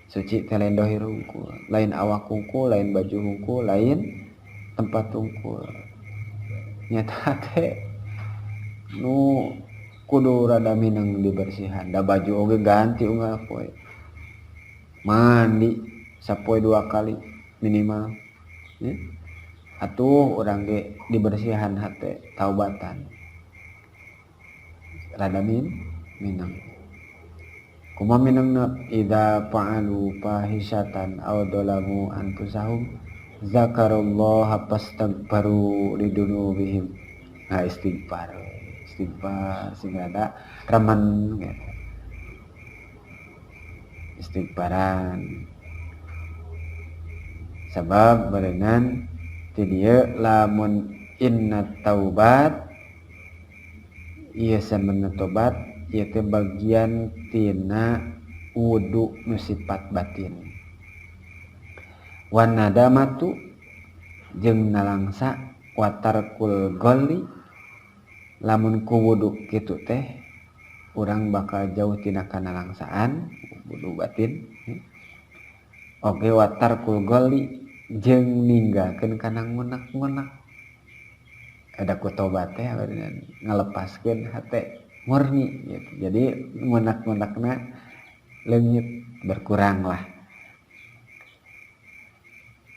Suci teh lain dohir hungkul, lain awak hungkul, lain baju hungkul, lain tempat hungkul. Nyata teh nu kudu rada mineng dibersihan, da baju oge ganti unggal poe, mandi sapoe 2 kali minimal ya. Atuh urang ge dibersihan hate taubatan rada mineng. Kumaha minengna? Idza fa'alu fahisatan aw dolamu anfusahum zakarullaha fastaghfaru lidunubihim. Nah, istighfar, istighfar sing rada remen gitu. Istighfaran sabab berenang ti dieu lamun inna taubat ieu sameuna tobat ieu teh bagian tina wudu nu sifat batin. Wan nadamatu jeung nalangsa watarkul ghalli lamun ku wudu kitu teh urang bakal jauh tina kanalangsaan wudu batin. Oge watarkul ghalli jeung ninggalkeun kana ngunak-ngunak. Ada ku tobat teh ngalepaskeun hate murni gitu. Jadi ngunak-ngunakna leungit, berkurang lah.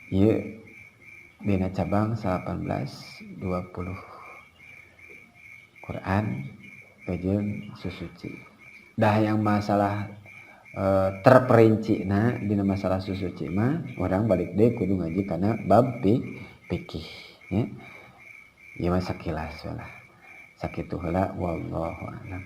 Ieu dina cabang 18-20 Quran jeung susuci. Dah yang masalah terperinci na dina masalah susuci mah orang balik deui kudu ngaji kana bab fikih ya. Ieu mah sakilas lah. Sakitu heula, wallahu a'lam.